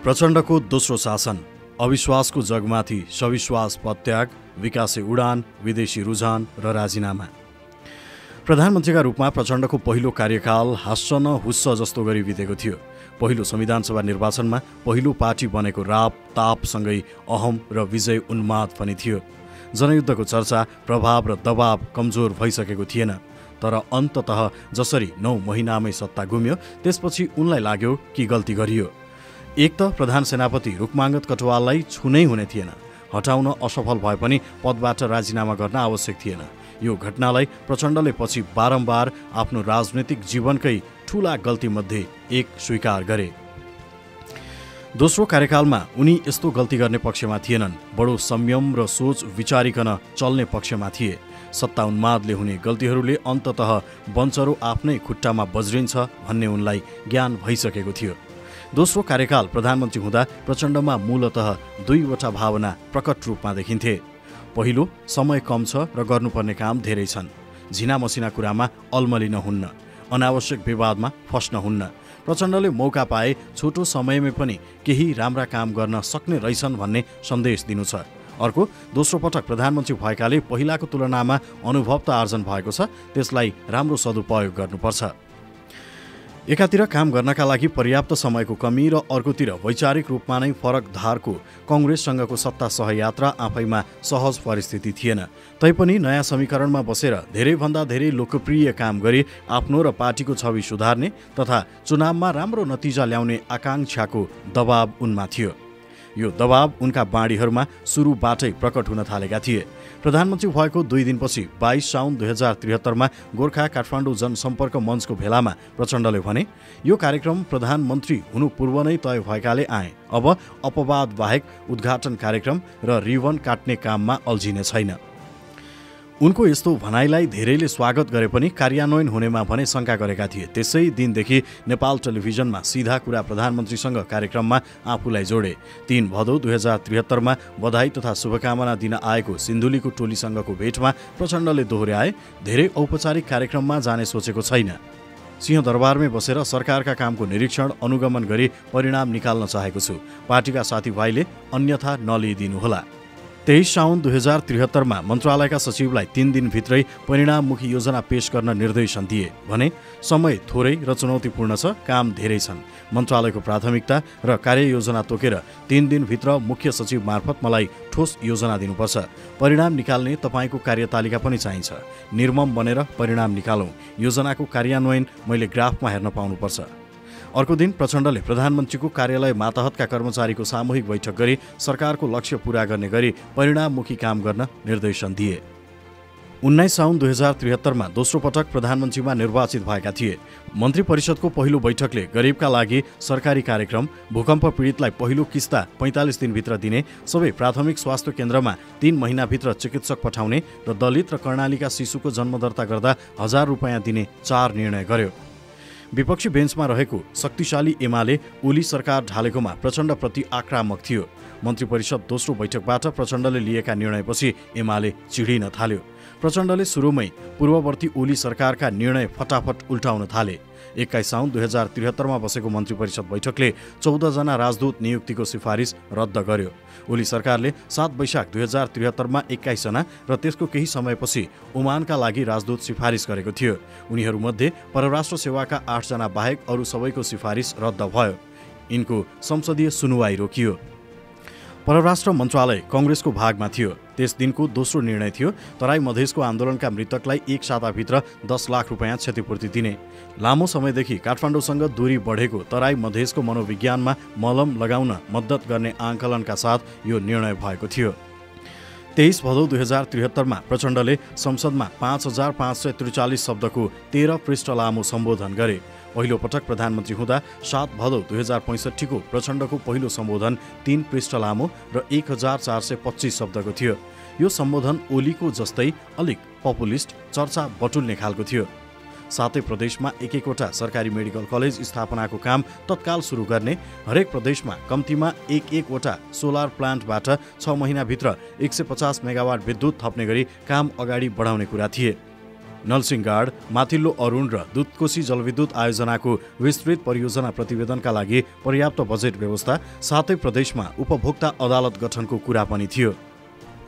प्रचण्डको दोस्रो शासन, अविश्वासको जगमाथि सविश्वास पत्याग, विकासे उडान, विदेशी रुझान र राजीनामा। प्रधानमन्त्रीका रूपमा प्रचण्डको पहिलो कार्यकाल हास्य न हुस्स जस्तो गरी बितेको थियो। पहिलो संविधानसभा निर्वाचनमा पहिलो पार्टी बनेको राप तापसँगै अहम र विजय उन्माद पनि थियो। जनयुद्धको चर्चा, प्रभाव र दबाव कमजोर भइसकेको थिएन। तर अन्ततः जसरी 9 महिनामै सत्ता गुम्यो, त्यसपछि उनलाई लाग्यो कि गल्ती गरियो। एक त प्रधान सेनापति रुकमांगत कटुवाललाई छुनै हुने थिएन। हटाउन असफल भए पनि पदबाट राजीनामा गर्न आवश्यक थिएन। यो घटनालाई प्रचण्डले पछि बारम्बार आफ्नो राजनैतिक जीवनकै ठूला गल्तीमध्ये एक स्वीकार गरे। दोस्रो कार्यकालमा उनी यस्तो गल्ती गर्ने पक्षमा थिएनन्। बडो संयम र सोच विचारिकन चल्ने पक्षमा थिए। सत्ता उन्मादले हुने गल्तीहरूले अन्ततः बन्चरो आफ्नै खुट्टामा बज्रिन्छ भन्ने उनलाई ज्ञान भइसकेको थियो। दोस्रो कार्यकाल प्रधानमन्त्री हुँदा प्रचण्डमा मूलतः दुईवटा भावना प्रकट रूपमा देखिन्थे। पहिलो, समय कम छ र गर्नुपर्ने काम धेरै छन्। झिना मसिना कुरामा अल्मलिन हुन्न, अनावश्यक विवादमा फस्न हुन्न। प्रचण्डले मौका पाए छोटो समयमै पनि केही राम्रा काम गर्न सक्ने रहेछन् भन्ने सन्देश दिनु छ। अर्को, दोस्रो पटक प्रधानमन्त्री भएकाले पहिलाको तुलनामा अनुभव त आर्जन भएको छ, त्यसलाई राम्रो सदुपयोग गर्नुपर्छ। एकातिर काम गर्नका लागि पर्याप्त समयको कमी र अर्कोतिर वैचारिक रूपमा नै फरक धारको कङ्ग्रेससँगको सत्ता सहयात्रा आफैमा सहज परिस्थिति थिएन। तैपनि नयाँ समीकरणमा बसेर धेरैभन्दा धेरै लोकप्रिय काम गरी आफ्नो र पार्टीको छवि सुधार्ने तथा चुनावमा राम्रो नतिजा ल्याउने आकांक्षाको दबाव उनमा थियो। यो दबाव उनका बाँडीहरूमा सुरुबाटै प्रकट हुन थालेका थिए। प्रधानमन्त्री भएको 2 दिनपछि 22 साउन 2073मा गोर्खा काठमाडौँ जनसम्पर्क मञ्चको भेलामा प्रचण्डले भने, यो कार्यक्रम प्रधानमन्त्री हुनु पूर्व नै तय भएकाले आए। अब अपवाद बाहेक उद्घाटन कार्यक्रम र रिबन काट्ने काममा अल्झिने छैन। उनको यस्तो भनाइलाई धेरैले स्वागत गरे पनि कार्यान्वयन हुनेमा भने शङ्का गरेका थिए। त्यसै दिनदेखि नेपाल टेलिभिजनमा सिधा कुरा प्रधानमन्त्रीसँग कार्यक्रममा आफूलाई जोडे। 3 भदौ 2073मा बधाई तथा शुभकामना दिन आएको सिन्धुलीको टोलीसँगको भेटमा प्रचण्डले दोहोर्याए, धेरै औपचारिक कार्यक्रममा जाने सोचेको छैन। सिंहदरबारमै बसेर सरकारका कामको निरीक्षण अनुगमन गरी परिणाम निकाल्न चाहेको छु। पार्टीका साथीभाइले अन्यथा नलिइदिनुहोला। 23 साउन 2073मा मन्त्रालयका सचिवलाई 3 दिनभित्रै परिणाममुखी योजना पेश गर्न निर्देशन दिए। भने समय थोरै र चुनौतीपूर्ण छ, काम धेरै छन्। मन्त्रालयको प्राथमिकता र कार्ययोजना तोकेर 3 दिनभित्र मुख्य सचिव मार्फत मलाई ठोस योजना दिनुपर्छ। परिणाम निकाल्ने तपाईँको कार्यतालिका पनि चाहिन्छ। निर्मम बनेर परिणाम निकालौँ। योजनाको कार्यान्वयन मैले ग्राफमा हेर्न पाउनुपर्छ। अर्को दिन प्रचण्डले प्रधानमन्त्रीको कार्यालय मातहतका कर्मचारीको सामूहिक बैठक गरी सरकारको लक्ष्य पूरा गर्ने गरी परिणाममुखी काम गर्न निर्देशन दिए। 19 साउन 2073मा दोस्रो पटक प्रधानमन्त्रीमा निर्वाचित भएका थिए। मन्त्री परिषदको पहिलो बैठकले गरिबका लागि सरकारी कार्यक्रम, भूकम्प पीडितलाई पहिलो किस्ता 45 दिनभित्र दिने, सबै प्राथमिक स्वास्थ्य केन्द्रमा 3 महिनाभित्र चिकित्सक पठाउने र दलित र कर्णालीका शिशुको जन्मदर्ता गर्दा 1000 रुपैयाँ दिने 4 निर्णय गर्यो। विपक्षी बेन्चमा रहेको शक्तिशाली एमाले ओली सरकार ढालेकोमा प्रचण्डप्रति आक्रामक थियो। मन्त्री परिषद दोस्रो बैठकबाट प्रचण्डले लिएका निर्णयपछि एमाले चिडिन थाल्यो। प्रचण्डले सुरुमै पूर्ववर्ती ओली सरकारका निर्णय फटाफट उल्टाउन थाले। 21 साउन 2073मा बसेको मन्त्री परिषद बैठकले 14 जना राजदूत नियुक्तिको सिफारिस रद्द गर्यो। ओली सरकारले 7 वैशाख 2073मा 21 जना र त्यसको केही समयपछि ओमानका लागि राजदूत सिफारिस गरेको थियो। उनीहरूमध्ये परराष्ट्र सेवाका 8 जना बाहेक अरू सबैको सिफारिस रद्द भयो। यिनको संसदीय सुनुवाई रोकियो। परराष्ट्र मन्त्रालय कङ्ग्रेसको भागमा थियो। त्यस दिनको दोस्रो निर्णय थियो तराई मधेसको आन्दोलनका मृतकलाई 1 साताभित्र 10 लाख रुपैयाँ क्षतिपूर्ति दिने। लामो समयदेखि काठमाडौँसँग दूरी बढेको तराई मधेसको मनोविज्ञानमा मलम लगाउन मद्दत गर्ने आङ्कलनका साथ यो निर्णय भएको थियो। 23 भदौ 2073मा प्रचण्डले संसदमा 5543 शब्दको 13 पृष्ठ लामो सम्बोधन गरे। पहिलो पटक प्रधानमन्त्री हुँदा 7 भदौ 2065को प्रचण्डको पहिलो सम्बोधन 3 पृष्ठ लामो र 1425 शब्दको थियो। यो सम्बोधन ओलीको जस्तै अलिक पपुलिस्ट, चर्चा बटुल्ने खालको थियो। सातै प्रदेशमा एक-एकवटा सरकारी मेडिकल कलेज स्थापनाको काम तत्काल सुरु गर्ने, हरेक प्रदेशमा कम्तीमा एक-एकवटा सोलर प्लान्टबाट 6 महिनाभित्र 150 मेगावाट विद्युत थप्ने गरी काम अगाडि बढाउने कुरा थिए। नलसिंहगाड, माथिल्लो अरुण र दुधकोशी जलविद्युत आयोजनाको विस्तृत परियोजना प्रतिवेदनका लागि पर्याप्त बजेट व्यवस्था, साथै प्रदेशमा उपभोक्ता अदालत गठनको कुरा पनि थियो।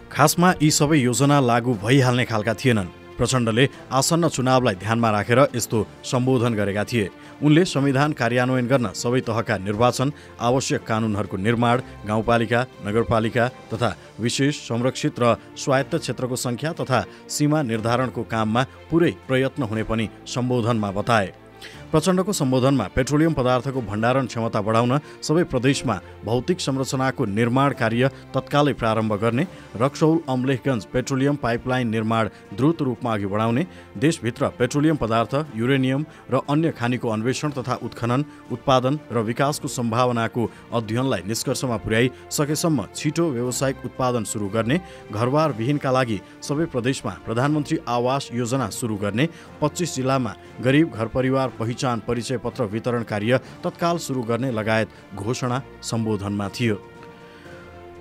खासमा यी सबै योजना लागू भइहाल्ने खालका थिएनन्। प्रचण्डले आसन्न चुनावलाई ध्यानमा राखेर यस्तो सम्बोधन गरेका थिए। उनले संविधान कार्यान्वयन गर्न सबै तहका निर्वाचन, आवश्यक कानुनहरूको निर्माण, गाउँपालिका, नगरपालिका तथा विशेष संरक्षित र स्वायत्त क्षेत्रको सङ्ख्या तथा सीमा निर्धारणको काममा पुरै प्रयत्न हुने पनि सम्बोधनमा बताए। प्रचण्डको सम्बोधनमा पेट्रोलियम पदार्थको भण्डारण क्षमता बढाउन, सबै प्रदेशमा भौतिक संरचनाको निर्माण कार्य तत्कालै प्रारम्भ गर्ने, रक्सौल अम्लेखगञ्ज पेट्रोलियम पाइपलाइन निर्माण द्रुत रूपमा अघि बढाउने, देशभित्र पेट्रोलियम पदार्थ, युरेनियम र अन्य खानीको अन्वेषण तथा उत्खनन, उत्पादन र विकासको सम्भावनाको अध्ययनलाई निष्कर्षमा पुर्याई सकेसम्म छिटो व्यावसायिक उत्पादन सुरु गर्ने, घरबार विहीनका लागि सबै प्रदेशमा प्रधानमन्त्री आवास योजना सुरु गर्ने, 25 जिल्लामा गरिब घर परिवार पहिचान परिचय पत्र वितरण कार्य तत्काल सुरु गर्ने लगायत घोषणा सम्बोधनमा थियो।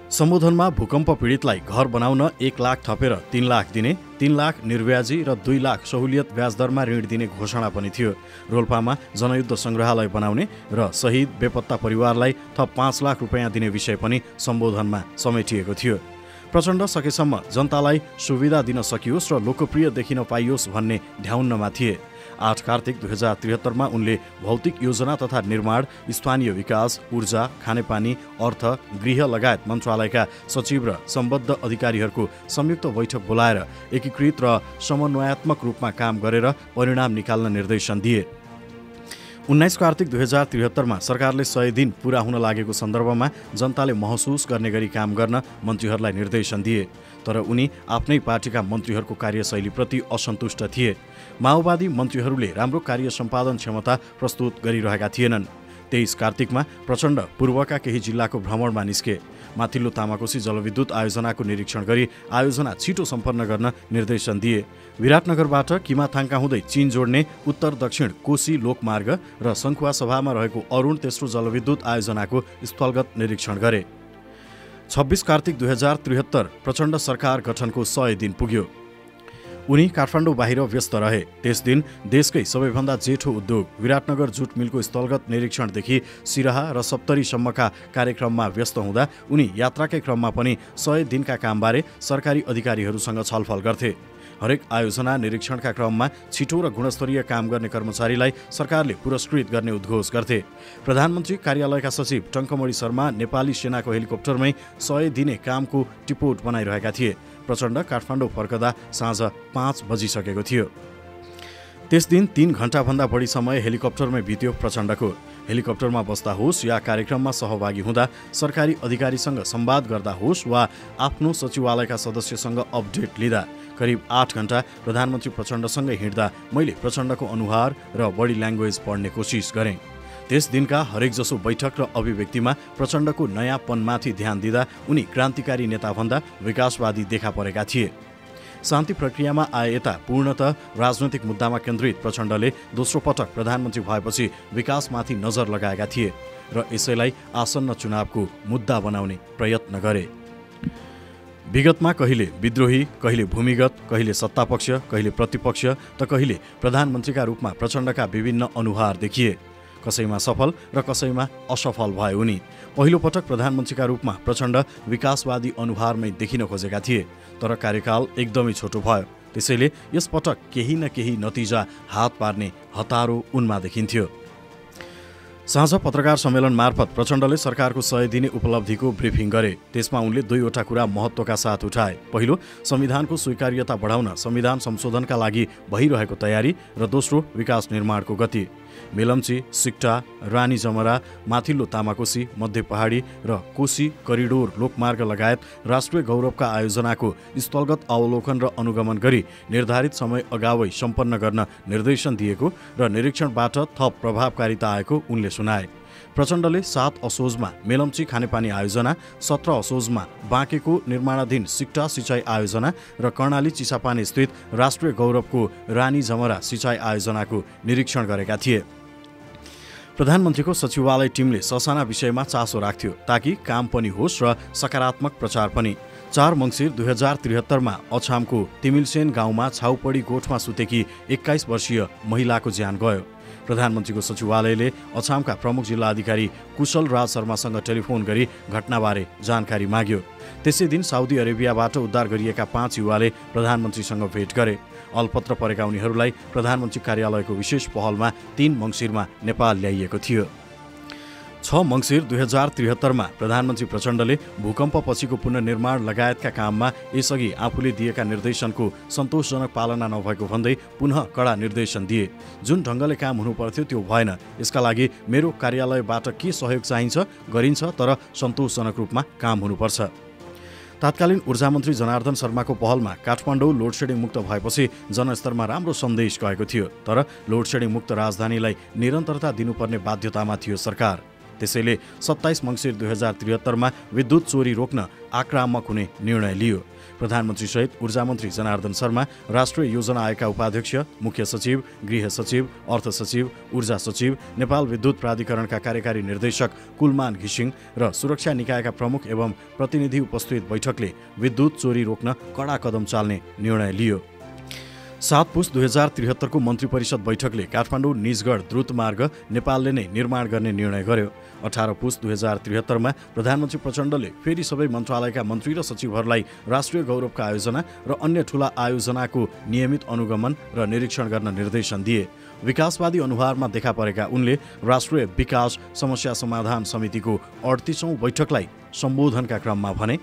सम्बोधनमा भूकम्प पीडितलाई घर बनाउन 1 लाख थपेर 3 लाख दिने, 3 लाख निर्व्याजी र 2 लाख सहुलियत ब्याजदरमा ऋण दिने घोषणा पनि थियो। रोल्पामा जनयुद्ध सङ्ग्रहालय बनाउने र शहीद बेपत्ता परिवारलाई थप 5 लाख रुपियाँ दिने विषय पनि सम्बोधनमा समेटिएको थियो। प्रचण्ड सकेसम्म जनतालाई सुविधा दिन सकियोस् र लोकप्रिय देखिन पाइयोस् भन्ने ध्याउन्नमा थिए। 8 कार्तिक 2073 मा उनले भौतिक योजना तथा निर्माण, स्थानीय विकास, ऊर्जा, खानेपानी, अर्थ, गृह लगायत मन्त्रालयका सचिव र सम्बद्ध अधिकारीहरूको संयुक्त बैठक बोलाएर एकीकृत र समन्वयात्मक रूपमा काम गरेर परिणाम निकाल्न निर्देशन दिए। 19 कार्तिक 2073 मा सरकारले 100 दिन पूरा हुन लागेको सन्दर्भमा जनताले महसुस गर्ने गरी काम गर्न मन्त्रीहरूलाई निर्देशन दिए। तर उनी आफ्नै पार्टीका मन्त्रीहरूको कार्यशैलीप्रति असन्तुष्ट थिए। माओवादी मन्त्रीहरूले राम्रो कार्य सम्पादन क्षमता प्रस्तुत गरिरहेका थिएनन्। 23 कार्तिकमा प्रचण्ड पूर्वका केही जिल्लाको भ्रमणमा निस्के। माथिल्लो तामाकोशी जलविद्युत आयोजनाको निरीक्षण गरी आयोजना छिटो सम्पन्न गर्न निर्देशन दिए। विराटनगरबाट किमाथाङका हुँदै चीन जोड्ने उत्तर दक्षिण कोशी लोकमार्ग र सङ्खुवा सभामा रहेको अरुण तेस्रो जलविद्युत आयोजनाको स्थलगत निरीक्षण गरे। 26 कार्तिक 2073 प्रचण्ड सरकार गठनको 100 दिन पुग्यो। उनी काठमाडौँ बाहिर व्यस्त रहे। त्यस दिन देशकै सबैभन्दा जेठो उद्योग विराटनगर जुट मिलको स्थलगत निरीक्षणदेखि सिराहा र सप्तरीसम्मका कार्यक्रममा व्यस्त हुँदा उनी यात्राकै क्रममा पनि 100 दिनका कामबारे सरकारी अधिकारीहरूसँग छलफल गर्थे। हरेक आयोजना निरीक्षणका क्रममा छिटो र गुणस्तरीय काम गर्ने कर्मचारीलाई सरकारले पुरस्कृत गर्ने उद्घोष गर्थे। प्रधानमन्त्री कार्यालयका सचिव टङ्कमणि शर्मा नेपाली सेनाको हेलिकप्टरमै 100 दिने कामको टिपोट बनाइरहेका थिए। प्रचण्ड काठमाडौँ फर्कदा साँझ 5 बजिसकेको थियो। त्यस दिन 3 घण्टाभन्दा बढी समय हेलिकप्टरमै बित्यो प्रचण्डको। हेलिकप्टरमा बस्दा होस् या कार्यक्रममा सहभागी हुँदा, सरकारी अधिकारीसँग संवाद गर्दा होस् वा आफ्नो सचिवालयका सदस्यसँग अपडेट लिँदा, करिब 8 घण्टा प्रधानमन्त्री प्रचण्डसँगै हिँड्दा मैले प्रचण्डको अनुहार र बडी ल्याङ्ग्वेज पढ्ने कोसिस गरेँ। त्यस दिनका हरेकजसो बैठक र अभिव्यक्तिमा प्रचण्डको नयाँपनमाथि ध्यान दिँदा उनी क्रान्तिकारी नेताभन्दा विकासवादी देखा परेका थिए। शान्ति प्रक्रियामा आए यता पूर्णतः राजनैतिक मुद्दामा केन्द्रित प्रचण्डले दोस्रो पटक प्रधानमन्त्री भएपछि विकासमाथि नजर लगाएका थिए र यसैलाई आसन्न चुनावको मुद्दा बनाउने प्रयत्न गरे। विगतमा कहिले विद्रोही, कहिले भूमिगत, कहिले सत्तापक्ष, कहिले प्रतिपक्ष त कहिले प्रधानमन्त्रीका रूपमा प्रचण्डका विभिन्न अनुहार देखिए। कसैमा सफल र कसैमा असफल भए उनी। पहिलो पटक प्रधानमन्त्रीका रूपमा प्रचण्ड विकासवादी अनुहारमै देखिन खोजेका थिए, तर कार्यकाल एकदमै छोटो भयो। त्यसैले यस पटक केही न केही नतिजा हात पार्ने हतारो उनमा देखिन्थ्यो। साँझ पत्रकार सम्मेलन मार्फत प्रचण्डले सरकारको 100 दिने उपलब्धिको ब्रिफिङ गरे। त्यसमा उनले 2वटा कुरा महत्त्वका साथ उठाए। पहिलो, संविधानको स्वीकार्यता बढाउन संविधान संशोधनका लागि भइरहेको तयारी र दोस्रो, विकास निर्माणको गति। मेलम्ची, सिक्टा, रानी जमरा, माथिल्लो तामाकोशी, मध्य पहाडी र कोशी करिडोर लोकमार्ग लगायत राष्ट्रिय गौरवका आयोजनाको स्थलगत अवलोकन र अनुगमन गरी निर्धारित समय अगावै सम्पन्न गर्न निर्देशन दिएको र निरीक्षणबाट थप प्रभावकारिता आएको उनले सुनाए। प्रचण्डले 7 असोजमा मेलम्ची खानेपानी आयोजना, 17 असोजमा बाँकेको निर्माणाधीन सिक्टा सिँचाइ आयोजना र कर्णाली चिसापानी स्थित राष्ट्रिय गौरवको रानी जमरा सिँचाइ आयोजनाको निरीक्षण गरेका थिए। प्रधानमन्त्रीको सचिवालय टिमले ससाना विषयमा चासो राख्थ्यो ताकि काम पनि होस् र सकारात्मक प्रचार पनि। 4 मङ्सिर 2073मा अछामको तिमिलसेन गाउँमा छाउपडी गोठमा सुतेकी 21 वर्षीय महिलाको ज्यान गयो। प्रधानमन्त्रीको सचिवालयले अछामका प्रमुख जिल्ला अधिकारी कुशल राज शर्मासँग टेलिफोन गरी घटनाबारे जानकारी माग्यो। त्यसै दिन साउदी अरेबियाबाट उद्धार गरिएका 5 युवाले प्रधानमन्त्रीसँग भेट गरे। अलपत्र परेका उनीहरूलाई प्रधानमन्त्री कार्यालयको विशेष पहलमा 3 मङ्सिरमा नेपाल ल्याइएको थियो। 6 मङ्सिर 2073मा प्रधानमन्त्री प्रचण्डले भूकम्पपछिको पुनर्निर्माण लगायतका काममा यसअघि आफूले दिएका निर्देशनको सन्तोषजनक पालना नभएको भन्दै पुनः कडा निर्देशन दिए। जुन ढङ्गले काम हुनुपर्थ्यो त्यो भएन, यसका लागि मेरो कार्यालयबाट के सहयोग चाहिन्छ गरिन्छ, तर सन्तोषजनक रूपमा काम हुनुपर्छ। तत्कालीन ऊर्जा मन्त्री जनार्दन शर्माको पहलमा काठमाडौँ लोडसेडिङ मुक्त भएपछि जनस्तरमा राम्रो सन्देश गएको थियो, तर लोडसेडिङ मुक्त राजधानीलाई निरन्तरता दिनुपर्ने बाध्यतामा थियो सरकार। त्यसैले 27 मङ्सिर 2073मा विद्युत चोरी रोक्न आक्रामक हुने निर्णय लियो। प्रधानमन्त्रीसहित ऊर्जा मन्त्री जनार्दन शर्मा, राष्ट्रिय योजना आयोगका उपाध्यक्ष, मुख्य सचिव, गृह सचिव, अर्थ सचिव, ऊर्जा सचिव, नेपाल विद्युत प्राधिकरणका कार्यकारी निर्देशक कुलमान घिसिङ र सुरक्षा निकायका प्रमुख एवं प्रतिनिधि उपस्थित बैठकले विद्युत चोरी रोक्न कडा कदम चाल्ने निर्णय लियो। 7 पुस 2073 को मन्त्री परिषद बैठकले काठमाडौँ निजगढ द्रुतमार्ग नेपालले नै निर्माण गर्ने निर्णय गर्यो। 18 पुस 2073मा प्रधानमन्त्री प्रचण्डले फेरि सबै मन्त्रालयका मन्त्री र सचिवहरूलाई राष्ट्रिय गौरवका आयोजना र अन्य ठूला आयोजनाको नियमित अनुगमन र निरीक्षण गर्न निर्देशन दिए। विकासवादी अनुहारमा देखा परेका उनले राष्ट्रिय विकास समस्या समाधान समितिको 38औं बैठकलाई सम्बोधनका क्रममा भने,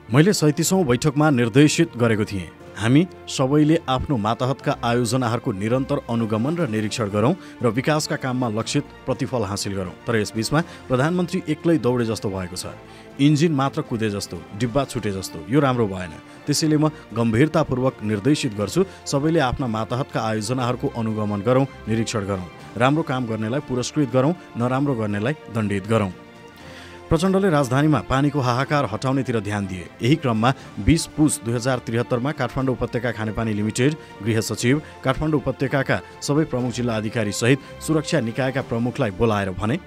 मैले 37औं बैठकमा निर्देशित गरेको थिएँ, हामी सबैले आफ्नो मातहतका आयोजनाहरूको निरन्तर अनुगमन र निरीक्षण गरौँ र विकासका काममा लक्षित प्रतिफल हासिल गरौँ। तर यसबीचमा प्रधानमन्त्री एक्लै दौडे जस्तो भएको छ, इन्जिन मात्र कुदे जस्तो, डिब्बा छुटे जस्तो। यो राम्रो भएन। त्यसैले म गम्भीरतापूर्वक निर्देशित गर्छु, सबैले आफ्ना मातहतका आयोजनाहरूको अनुगमन गरौँ, निरीक्षण गरौँ, राम्रो काम गर्नेलाई पुरस्कृत गरौँ, नराम्रो गर्नेलाई दण्डित गरौँ। प्रचण्डले राजधानीमा पानीको हाहाकार हटाउनेतिर ध्यान दिए। यही क्रममा 20 पुस 2073मा काठमाडौँ उपत्यका खानेपानी लिमिटेड, गृह सचिव, काठमाडौँ उपत्यकाका सबै प्रमुख जिल्ला अधिकारी सहित सुरक्षा निकायका प्रमुखलाई बोलाएर भने,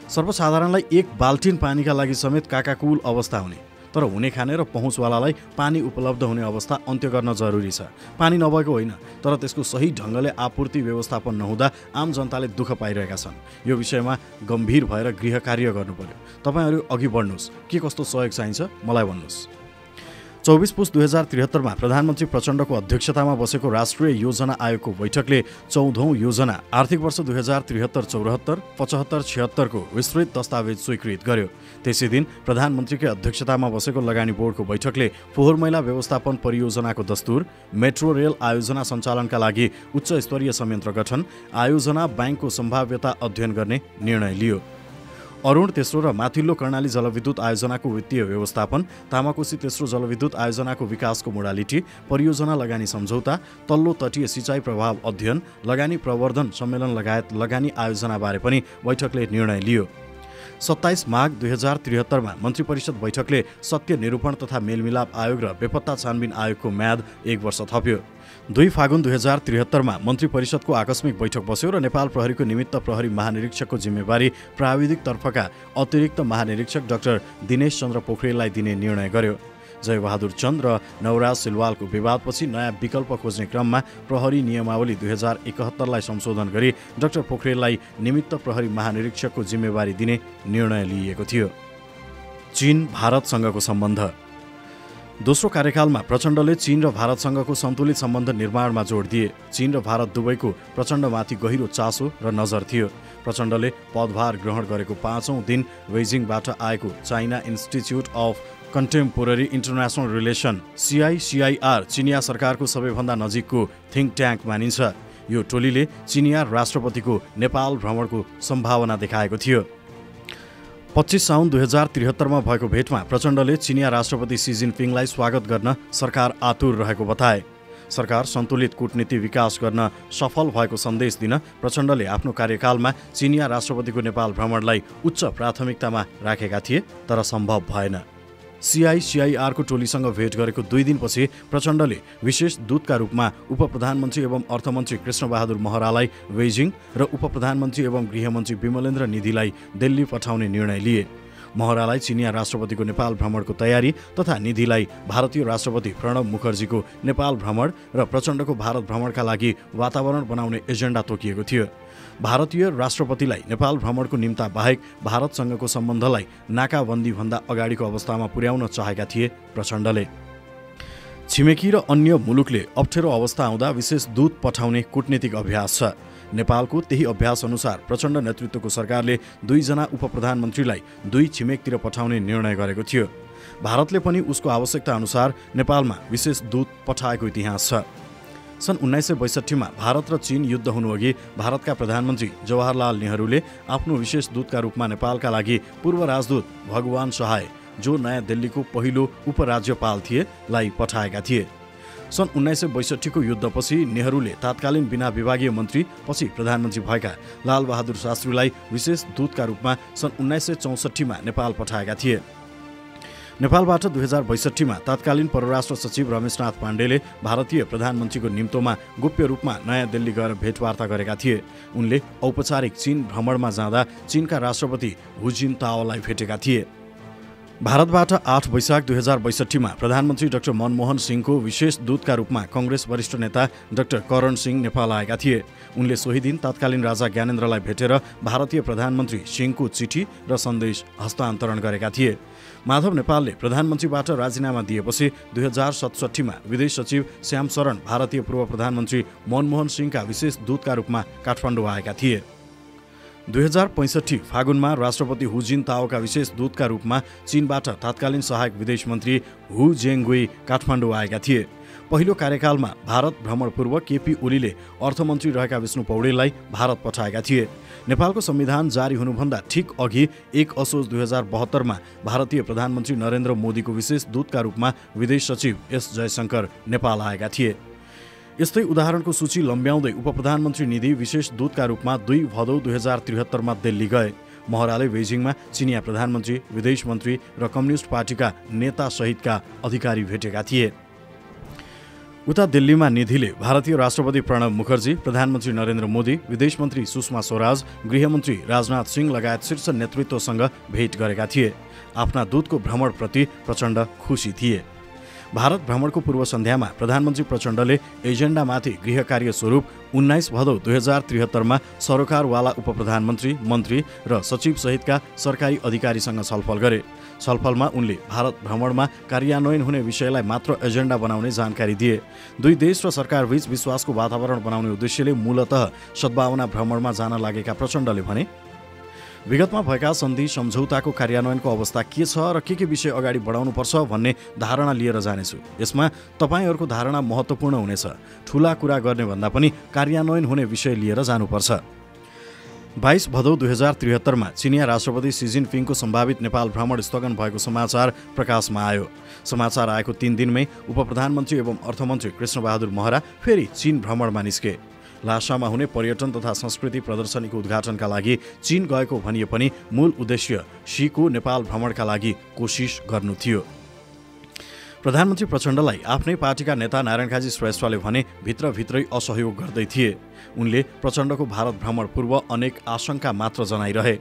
सर्वसाधारणलाई 1 बाल्टिन पानीका लागि समेत काकाकुल अवस्था हुने, तर हुने खाने र पहुँचवालालाई पानी उपलब्ध हुने अवस्था अन्त्य गर्न जरुरी छ। पानी नभएको होइन, तर त्यसको सही ढङ्गले आपूर्ति व्यवस्थापन नहुँदा आम जनताले दुःख पाइरहेका छन्। यो विषयमा गम्भीर भएर गृह कार्य गर्नु पर्यो। तपाईहरू अघि बढ्नुहोस्, के कस्तो सहयोग चाहिन्छ मलाई भन्नुहोस्। 24 पुस 2073मा प्रधानमन्त्री प्रचण्डको अध्यक्षतामा बसेको राष्ट्रिय योजना आयोगको बैठकले 14औं योजना आर्थिक वर्ष 2073-74, 75-76 को विस्तृत दस्तावेज स्वीकृत गर्यो। त्यसै दिन प्रधानमन्त्रीकै अध्यक्षतामा बसेको लगानी बोर्डको बैठकले फोहोर मैला व्यवस्थापन परियोजनाको दस्तुर, मेट्रो रेल आयोजना सञ्चालनका लागि उच्च स्तरीय संयन्त्र गठन, आयोजना ब्याङ्कको सम्भाव्यता अध्ययन गर्ने निर्णय लियो। अरुण तेस्रो र माथिल्लो कर्णाली जलविद्युत आयोजनाको वित्तीय व्यवस्थापन, तामाकोशी तेस्रो जलविद्युत आयोजनाको विकासको मोडालिटी, परियोजना लगानी सम्झौता, तल्लो तटीय सिँचाइ प्रभाव अध्ययन, लगानी प्रवर्धन सम्मेलन लगायत लगानी आयोजनाबारे पनि बैठकले निर्णय लियो। 27 माघ 2073मा मन्त्री परिषद बैठकले सत्य निरूपण तथा मेलमिलाप आयोग र बेपत्ता छानबिन आयोगको म्याद 1 वर्ष थप्यो। 2 फागुन 2073मा मन्त्री परिषदको आकस्मिक बैठक बस्यो र नेपाल प्रहरीको निमित्त प्रहरी महानिरीक्षकको जिम्मेवारी प्राविधिक तर्फका अतिरिक्त महानिरीक्षक डाक्टर दिनेश चन्द्र पोखरेललाई दिने निर्णय गर्यो। जयबहादुर चन्द र नवराज सिलवालको विवादपछि नयाँ विकल्प खोज्ने क्रममा प्रहरी नियमावली 2071लाई संशोधन गरी डाक्टर पोखरेललाई निमित्त प्रहरी महानिरीक्षकको जिम्मेवारी दिने निर्णय लिइएको थियो। चीन भारतसँगको सम्बन्ध। दोस्रो कार्यकालमा प्रचण्डले चीन र भारतसँगको सन्तुलित सम्बन्ध निर्माणमा जोड दिए। चीन र भारत दुवैको प्रचण्डमाथि गहिरो चासो र नजर थियो। प्रचण्डले पदभार ग्रहण गरेको 5औं दिन बेइजिङबाट आएको China institute of contemporary international relation CICIR चिनिया सरकारको सबैभन्दा नजिकको थिङ्क ट्याङ्क मानिन्छ। यो टोलीले चिनिया राष्ट्रपतिको नेपाल भ्रमणको सम्भावना देखाएको थियो। 25 साउन 2073मा भएको भेटमा प्रचण्डले चिनिया राष्ट्रपति सी जिनपिङलाई स्वागत गर्न सरकार आतुर रहेको बताए। सरकार सन्तुलित कूटनीति विकास गर्न सफल भएको सन्देश दिन प्रचण्डले आफ्नो कार्यकालमा चिनिया राष्ट्रपतिको नेपाल भ्रमणलाई उच्च प्राथमिकतामा राखेका थिए, तर सम्भव भएन। CICIR को टोलीसँग भेट गरेको 2 दिनपछि प्रचण्डले विशेष दूतका रूपमा उपप्रधानमन्त्री एवं अर्थमन्त्री कृष्णबहादुर महरालाई बेइजिङ र उपप्रधानमन्त्री एवं गृहमन्त्री विमलेन्द्र निधिलाई दिल्ली पठाउने निर्णय लिए। महरालाई चिनिया राष्ट्रपतिको नेपाल भ्रमणको तयारी तथा निधिलाई भारतीय राष्ट्रपति प्रणब मुखर्जीको नेपाल भ्रमण र प्रचण्डको भारत भ्रमणका लागि वातावरण बनाउने एजेन्डा तोकिएको थियो। भारतीय राष्ट्रपतिलाई नेपाल भ्रमणको निम्ता बाहेक भारतसँगको सम्बन्धलाई नाकाबन्दीभन्दा अगाडिको अवस्थामा पुर्याउन चाहेका थिए प्रचण्डले। छिमेकी र अन्य मुलुकले अप्ठ्यारो अवस्था आउँदा विशेष दूत पठाउने कूटनीतिक अभ्यास छ। नेपालको त्यही अभ्यास अनुसार प्रचण्ड नेतृत्वको सरकारले 2 जना उपप्रधानमन्त्रीलाई 2 छिमेकतिर पठाउने निर्णय गरेको थियो। भारतले पनि उसको आवश्यकता अनुसार नेपालमा विशेष दूत पठाएको इतिहास छ। सन् 1962 मा भारत र चीन युद्ध हुनुअघि भारतका प्रधानमन्त्री जवाहरलाल नेहरूले आफ्नो विशेष दूतका रूपमा नेपालका लागि पूर्व राजदूत भगवान सहाय, जो नयाँ दिल्लीको पहिलो उपराज्यपाल थिए, लाई पठाएका थिए। सन् 1962 को युद्धपछि नेहरूले तात्कालीन बिना विभागीय मन्त्री पछि प्रधानमन्त्री भएका लालबहादुर शास्त्रीलाई विशेष दूतका रूपमा सन् 1964 मा नेपाल पठाएका थिए। नेपालबाट 2062 मा तत्कालीन परराष्ट्र सचिव रमेशनाथ पाण्डेले भारतीय प्रधानमन्त्रीको निम्तोमा गोप्य रूपमा नयाँ दिल्ली गएर भेटवार्ता गरेका थिए। उनले औपचारिक चीन भ्रमणमा जाँदा चीनका राष्ट्रपति हु जिनताओलाई भेटेका थिए। भारतबाट 8 वैशाख 2062 मा प्रधानमन्त्री डाक्टर मनमोहन सिंहको विशेष दूतका रूपमा कांग्रेस वरिष्ठ नेता डाक्टर करण सिंह नेपाल आएका थिए। उनले सोही दिन तत्कालीन राजा ज्ञानेन्द्रलाई भेटेर भारतीय प्रधानमन्त्री सिंहको चिठी र सन्देश हस्तान्तरण गरेका थिए। माधव नेपालले प्रधानमन्त्रीबाट राजीनामा दिएपछि 2067 मा विदेश सचिव श्याम शरण भारतीय पूर्व प्रधानमन्त्री मनमोहन सिंहका विशेष दूतका रूपमा काठमाडौँ आएका थिए। 2065 फागुनमा राष्ट्रपति हु जिनताओका विशेष दूतका रूपमा चीनबाट तत्कालीन सहायक विदेश मन्त्री हु जेङगुई काठमाडौँ आएका थिए। पहिलो कार्यकालमा भारत भ्रमण पूर्व केपी ओलीले अर्थमन्त्री रहेका विष्णु पौडेललाई भारत पठाएका थिए। नेपालको संविधान जारी हुनुभन्दा ठिक अघि 1 असोज 2072 मा भारतीय प्रधानमन्त्री नरेन्द्र मोदीको विशेष दूतका रूपमा विदेश सचिव एस जयशंकर नेपाल आएका थिए। यस्तै उदाहरणको सूची लम्ब्याउँदै उपप्रधानमन्त्री निधि विशेष दूतका रूपमा 2 भदौ 2073 मा दिल्ली गए। महराले बेजिङमा चिनिया प्रधानमन्त्री, विदेश मन्त्री र कम्युनिस्ट पार्टीका नेता सहितका अधिकारी भेटेका थिए। उता दिल्लीमा निधिले भारतीय राष्ट्रपति प्रणब मुखर्जी, प्रधानमन्त्री नरेन्द्र मोदी, विदेश मन्त्री सुषमा स्वराज, गृहमन्त्री राजनाथ सिंह लगायत शीर्ष नेतृत्वसँग भेट गरेका थिए। आफ्ना दूतको भ्रमणप्रति प्रचण्ड खुसी थिए। भारत भ्रमणको पूर्व सन्ध्यामा प्रधानमन्त्री प्रचण्डले एजेन्डामाथि गृह कार्य स्वरूप 19 भदौ 2073 मा सरोकारवाला उपप्रधानमन्त्री, मन्त्री र सचिव सहितका सरकारी अधिकारीसँग छलफल गरे। छलफलमा उनले भारत भ्रमणमा कार्यान्वयन हुने विषयलाई मात्र एजेन्डा बनाउने जानकारी दिए। दुई देश र सरकारबीच विश्वासको वातावरण बनाउने उद्देश्यले मूलतः सद्भावना भ्रमणमा जान लागेका प्रचण्डले भने, विगतमा भएका सन्धि सम्झौताको कार्यान्वयनको अवस्था के छ र के विषय अगाडि बढाउनुपर्छ भन्ने धारणा लिएर जानेछु। यसमा तपाईँहरूको धारणा महत्त्वपूर्ण हुनेछ। ठूला कुरा गर्ने भन्दा पनि कार्यान्वयन हुने विषय लिएर जानुपर्छ। 22 भदौ 2073 मा चिनिया राष्ट्रपति सी जिनपिङको सम्भावित नेपाल भ्रमण स्थगन भएको समाचार प्रकाशमा आयो। समाचार आएको 3 दिनमै उपप्रधानमन्त्री एवं अर्थमन्त्री कृष्णबहादुर महरा फेरि चीन भ्रमणमा निस्के। लासामा हुने पर्यटन तथा संस्कृति प्रदर्शनीको उद्घाटनका लागि चीन गएको भनिए पनि मूल उद्देश्य शीको नेपाल भ्रमणका लागि कोसिस गर्नु थियो। प्रधानमन्त्री प्रचण्डलाई आफ्नै पार्टीका नेता नारायण काजी श्रेष्ठले भने भित्रभित्रै असहयोग गर्दै थिए। उनले प्रचण्डको भारत भ्रमण पूर्व अनेक आशंका मात्र जनाइरहे।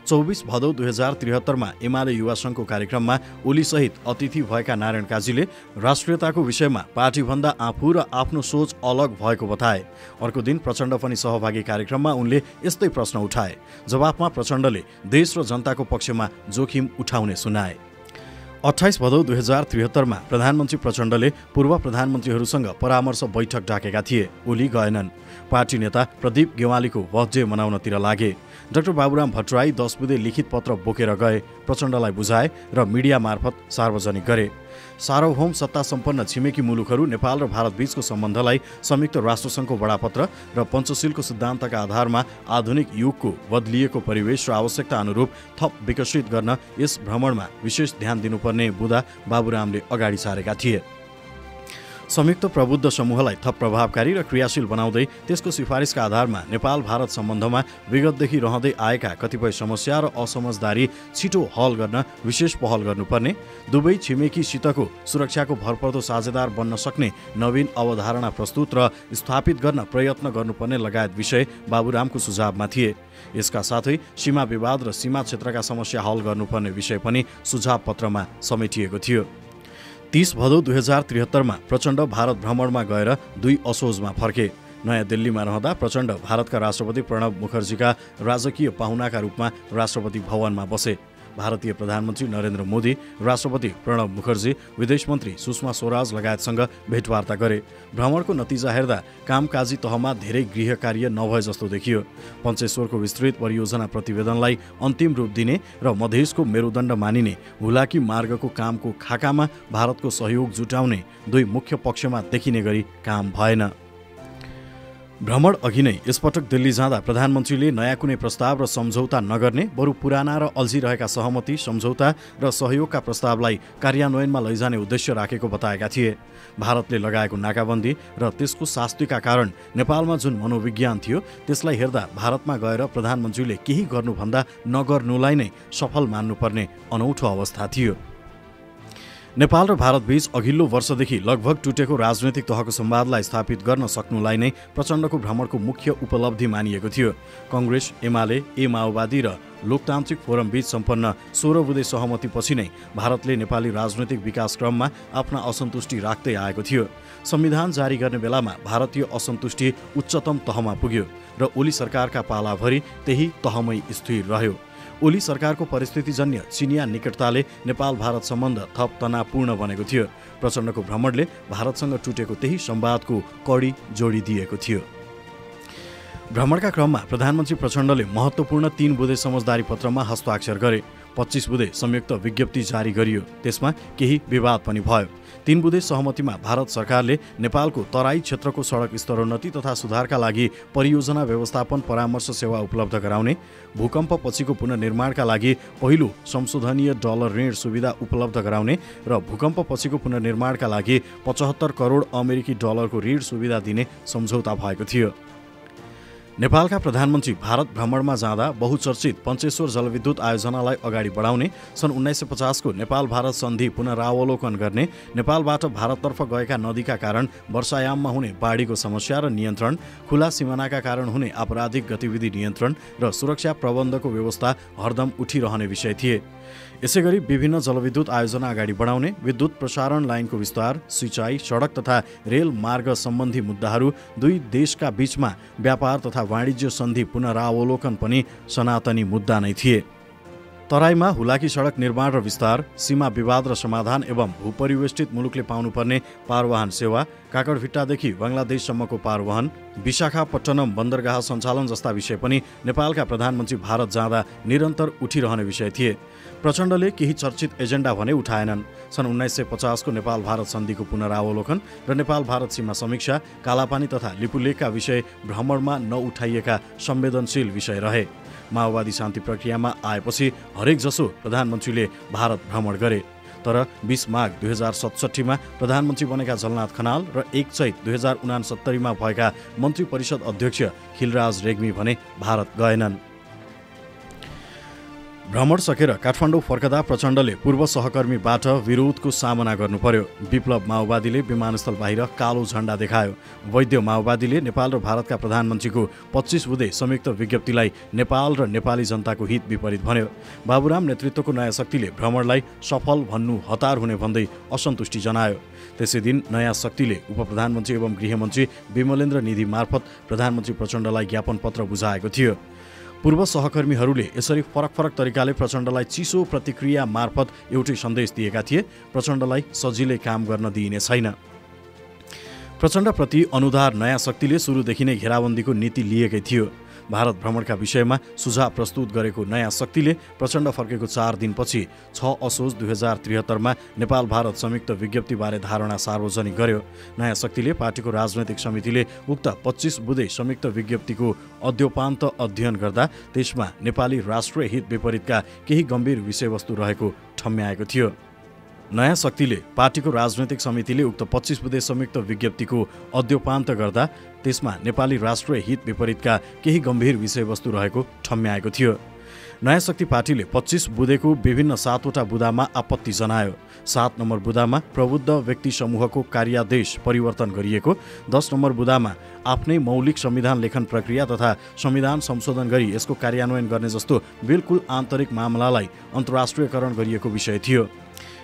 24 भदौ 2073 मा एमाले युवा संघको कार्यक्रममा ओलीसहित अतिथि भएका नारायण काजीले राष्ट्रियताको विषयमा पार्टीभन्दा आफू र आफ्नो सोच अलग भएको बताए। अर्को दिन प्रचण्ड पनि सहभागी कार्यक्रममा उनले यस्तै प्रश्न उठाए। जवाफमा प्रचण्डले देश र जनताको पक्षमा जोखिम उठाउने सुनाए। 28 भदौ 2073 मा प्रधानमन्त्री प्रचण्डले पूर्व प्रधानमन्त्रीहरूसँग परामर्श बैठक डाकेका थिए। ओली गएनन्। पार्टी नेता प्रदीप गेवालीको बर्थडे मनाउनतिर लागे। डाक्टर बाबुराम भट्टराई 10 बुँदे लिखित पत्र बोकेर गए। प्रचण्डलाई बुझाए र मिडिया मार्फत सार्वजनिक गरे। सार्वभौम सत्ता सम्पन्न छिमेकी मुलुकहरू नेपाल र भारत बीचको सम्बन्धलाई संयुक्त राष्ट्रसङ्घको बडापत्र र पञ्चशीलको सिद्धान्तका आधारमा आधुनिक युगको बदलिएको परिवेश र आवश्यकता अनुरूप थप विकसित गर्न यस भ्रमणमा विशेष ध्यान दिनुपर्ने बुँदा बाबुरामले अगाडि सारेका थिए। संयुक्त प्रबुद्ध समूहलाई थप प्रभावकारी र क्रियाशील बनाउँदै त्यसको सिफारिसका आधारमा नेपाल भारत सम्बन्धमा विगतदेखि रहँदै आएका कतिपय समस्या र असमझदारी छिटो हल गर्न विशेष पहल गर्नुपर्ने, दुवै छिमेकीसितको सुरक्षाको भरपर्दो साझेदार बन्न सक्ने नवीन अवधारणा प्रस्तुत र स्थापित गर्न प्रयत्न गर्नुपर्ने लगायत विषय बाबुरामको सुझावमा थिए। यसका साथै सीमा विवाद र सीमा क्षेत्रका समस्या हल गर्नुपर्ने विषय पनि सुझाव पत्रमा समेटिएको थियो। 30 भदौ 2073 प्रचण्ड भारत भ्रमणमा गएर 2 असोजमा फर्के। नयाँ दिल्लीमा रहँदा प्रचण्ड भारतका राष्ट्रपति प्रणव मुखर्जीका राजकीय पाहुनाका रूपमा राष्ट्रपति भवनमा बसे। भारतीय प्रधानमन्त्री नरेन्द्र मोदी, राष्ट्रपति प्रणव मुखर्जी, विदेश मन्त्री सुषमा स्वराज लगायतसँग भेटवार्ता गरे। भ्रमणको नतिजा हेर्दा कामकाजी तहमा धेरै गृह कार्य नभए जस्तो देखियो। पञ्चेश्वरको विस्तृत परियोजना प्रतिवेदनलाई अन्तिम रूप दिने र मधेसको मेरुदण्ड मानिने हुलाकी मार्गको कामको खाकामा भारतको सहयोग जुटाउने दुई मुख्य पक्षमा देखिने गरी काम भएन। भ्रमण अघि नै यसपटक दिल्ली जाँदा प्रधानमन्त्रीले नयाँ कुनै प्रस्ताव र सम्झौता नगर्ने, बरु पुराना र अल्झिरहेका सहमति, सम्झौता र सहयोगका प्रस्तावलाई कार्यान्वयनमा लैजाने उद्देश्य राखेको बताएका थिए। भारतले लगाएको नाकाबन्दी र त्यसको शास्तिका कारण नेपालमा जुन मनोविज्ञान थियो त्यसलाई हेर्दा भारतमा गएर प्रधानमन्त्रीले केही गर्नुभन्दा नगर्नुलाई नै सफल मान्नुपर्ने अनौठो अवस्था थियो। नेपाल र भारतबीच अघिल्लो वर्षदेखि लगभग टुटेको राजनैतिक तहको संवादलाई स्थापित गर्न सक्नुलाई नै प्रचण्डको भ्रमणको मुख्य उपलब्धि मानिएको थियो। कङ्ग्रेस, एमाले, माओवादी र लोकतान्त्रिक फोरमबीच सम्पन्न 16 बुँदे सहमतिपछि नै भारतले नेपाली राजनैतिक विकास क्रममा आफ्ना असन्तुष्टि राख्दै आएको थियो। संविधान जारी गर्ने बेलामा भारतीय असन्तुष्टि उच्चतम तहमा पुग्यो र ओली सरकारका पालाभरि त्यही तहमै स्थिर रह्यो। ओली सरकारको परिस्थितिजन्य चिनिया निकटताले नेपाल भारत सम्बन्ध थप तनावपूर्ण बनेको थियो। प्रचण्डको भ्रमणले भारतसँग टुटेको त्यही संवादको कडी जोडिदिएको थियो। भ्रमणका क्रममा प्रधानमन्त्री प्रचण्डले महत्त्वपूर्ण 3 बुँदे समझदारी पत्रमा हस्ताक्षर गरे। 25 बुँदे संयुक्त विज्ञप्ति जारी गरियो। त्यसमा केही विवाद पनि भयो। 3 बुँदे सहमतिमा भारत सरकारले नेपालको तराई क्षेत्रको सडक स्तरोन्नति तथा सुधारका लागि परियोजना व्यवस्थापन परामर्श सेवा उपलब्ध गराउने, भूकम्प पछिको पुनर्निर्माणका लागि पहिलो संशोधनीय डलर ऋण सुविधा उपलब्ध गराउने र भूकम्प पछिको पुनर्निर्माणका लागि 75 करोड अमेरिकी डलरको ऋण सुविधा दिने सम्झौता भएको थियो। नेपालका प्रधानमन्त्री भारत भ्रमणमा जाँदा बहुचर्चित पञ्चेश्वर जलविद्युत आयोजनालाई अगाडि बढाउने, सन् 1950 को नेपाल भारत सन्धि पुनरावलोकन गर्ने, नेपालबाट भारततर्फ गएका नदीका कारण वर्षायाममा हुने बाढीको समस्या र नियन्त्रण, खुला सिमानाका कारण हुने आपराधिक गतिविधि नियन्त्रण र सुरक्षा प्रबन्धको व्यवस्था हरदम उठिरहने विषय थिए। यसैगरी विभिन्न जलविद्युत आयोजना अगाडि बढाउने, विद्युत प्रसारण लाइनको विस्तार, सिँचाइ, सडक तथा रेल मार्ग सम्बन्धी मुद्दाहरू, दुई देशका बीचमा व्यापार तथा वाणिज्य सन्धि पुनरावलोकन पनि सनातनी मुद्दा नै थिए। तराईमा हुलाकी सडक निर्माण र विस्तार, सीमा विवाद र समाधान एवं भूपरिवेष्टित मुलुकले पाउनुपर्ने पारवाहन सेवा, काकडभिट्टादेखि बङ्गलादेशसम्मको पारवहन, विशाखापट्टनम बन्दरगाह सञ्चालन जस्ता विषय पनि नेपालका प्रधानमन्त्री भारत जाँदा निरन्तर उठिरहने विषय थिए। प्रचण्डले केही चर्चित एजेन्डा भने उठाएनन्। सन् 1950 को नेपाल भारत सन्धिको पुनरावलोकन र नेपाल भारत सीमा समीक्षा, कालापानी तथा लिपुलेखका विषय भ्रमणमा नउठाइएका संवेदनशील विषय रहे। माओवादी शान्ति प्रक्रियामा आएपछि हरेक जसो प्रधानमन्त्रीले भारत भ्रमण गरे। तर 20 माघ 2067 मा प्रधानमन्त्री बनेका झलनाथ खनाल र 1 चैत 2069 मा भएका मन्त्री परिषद अध्यक्ष खिलराज रेग्मी भने भारत गएनन्। भ्रमण सकेर काठमाडौँ फर्कदा प्रचण्डले पूर्व सहकर्मीबाट विरोधको सामना गर्नु पर्यो। विप्लव माओवादीले विमानस्थल बाहिर कालो झण्डा देखायो। वैद्य माओवादीले नेपाल र भारतका प्रधानमन्त्रीको 25 बुँदे संयुक्त विज्ञप्तिलाई नेपाल र नेपाली जनताको हित विपरीत भन्यो। बाबुराम नेतृत्वको नयाँ शक्तिले भ्रमणलाई सफल भन्नु हतार हुने भन्दै असन्तुष्टि जनायो। त्यसै दिन नयाँ शक्तिले उपप्रधानमन्त्री एवं गृहमन्त्री विमलेन्द्र निधि मार्फत प्रधानमन्त्री प्रचण्डलाई ज्ञापन पत्र बुझाएको थियो। पूर्व सहकर्मीहरूले यसरी फरक फरक तरिकाले प्रचण्डलाई चिसो प्रतिक्रिया मार्फत एउटै सन्देश दिएका थिए, प्रचण्डलाई सजिलै काम गर्न दिइने छैन। प्रचण्डप्रति अनुदार नयाँ शक्तिले सुरुदेखि नै घेराबन्दीको नीति लिएकै थियो। भारत भ्रमणका विषयमा सुझाव प्रस्तुत गरेको नयाँ शक्तिले प्रचण्ड फर्केको 4 दिनपछि 6 असोज 2073 मा नेपाल भारत संयुक्त विज्ञप्तिबारे धारणा सार्वजनिक गर्यो। नयाँ शक्तिले पार्टीको राजनैतिक समितिले उक्त 25 बुँदे संयुक्त विज्ञप्तिको अद्योपान्त अध्ययन गर्दा त्यसमा नेपाली राष्ट्रिय हित विपरीतका केही गम्भीर विषयवस्तु रहेको ठम्म्याएको थियो। नयाँ शक्तिले पार्टीको राजनैतिक समितिले उक्त 25 बुँदे संयुक्त विज्ञप्तिको अद्योपान्त गर्दा त्यसमा नेपाली राष्ट्रिय हित विपरीतका केही गम्भीर विषयवस्तु रहेको ठम्म्याएको थियो। नयाँ शक्ति पार्टीले 25 बुँदेको विभिन्न 7वटा बुँदामा आपत्ति जनायो। 7 नम्बर बुँदामा प्रबुद्ध व्यक्ति समूहको कार्यादेश परिवर्तन गरिएको, 10 नम्बर बुँदामा आफ्नै मौलिक संविधान लेखन प्रक्रिया तथा संविधान संशोधन गरी यसको कार्यान्वयन गर्ने जस्तो बिल्कुल आन्तरिक मामलालाई अन्तर्राष्ट्रियकरण गरिएको विषय थियो।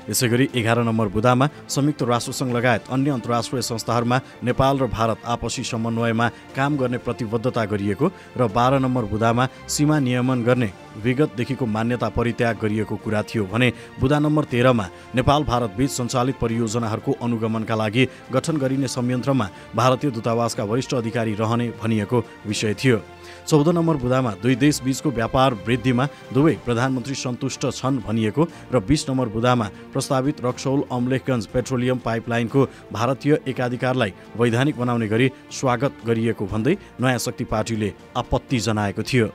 यसैगरी 11 नम्बर बुँदामा संयुक्त राष्ट्रसङ्घ लगायत अन्य अन्तर्राष्ट्रिय संस्थाहरूमा नेपाल र भारत आपसी समन्वयमा काम गर्ने प्रतिबद्धता गरिएको र 12 नम्बर बुँदामा सीमा नियमन गर्ने विगतदेखिको मान्यता परित्याग गरिएको कुरा थियो भने बुँदा नम्बर 13 मा नेपाल भारत बीच सञ्चालित परियोजनाहरूको अनुगमनका लागि गठन गरिने संयन्त्रमा भारतीय दूतावासका वरिष्ठ अधिकारी रहने भनिएको विषय थियो। 14 नम्बर बुँदामा दुई देश बीचको व्यापार वृद्धिमा दुवै प्रधानमन्त्री सन्तुष्ट छन् भनिएको र 20 नम्बर बुँदामा प्रस्तावित रक्सौल अम्लेखगञ्ज पेट्रोलियम पाइपलाइनको भारतीय एकाधिकारलाई वैधानिक बनाउने गरी स्वागत गरिएको भन्दै नयाँ शक्ति पार्टीले आपत्ति जनाएको थियो।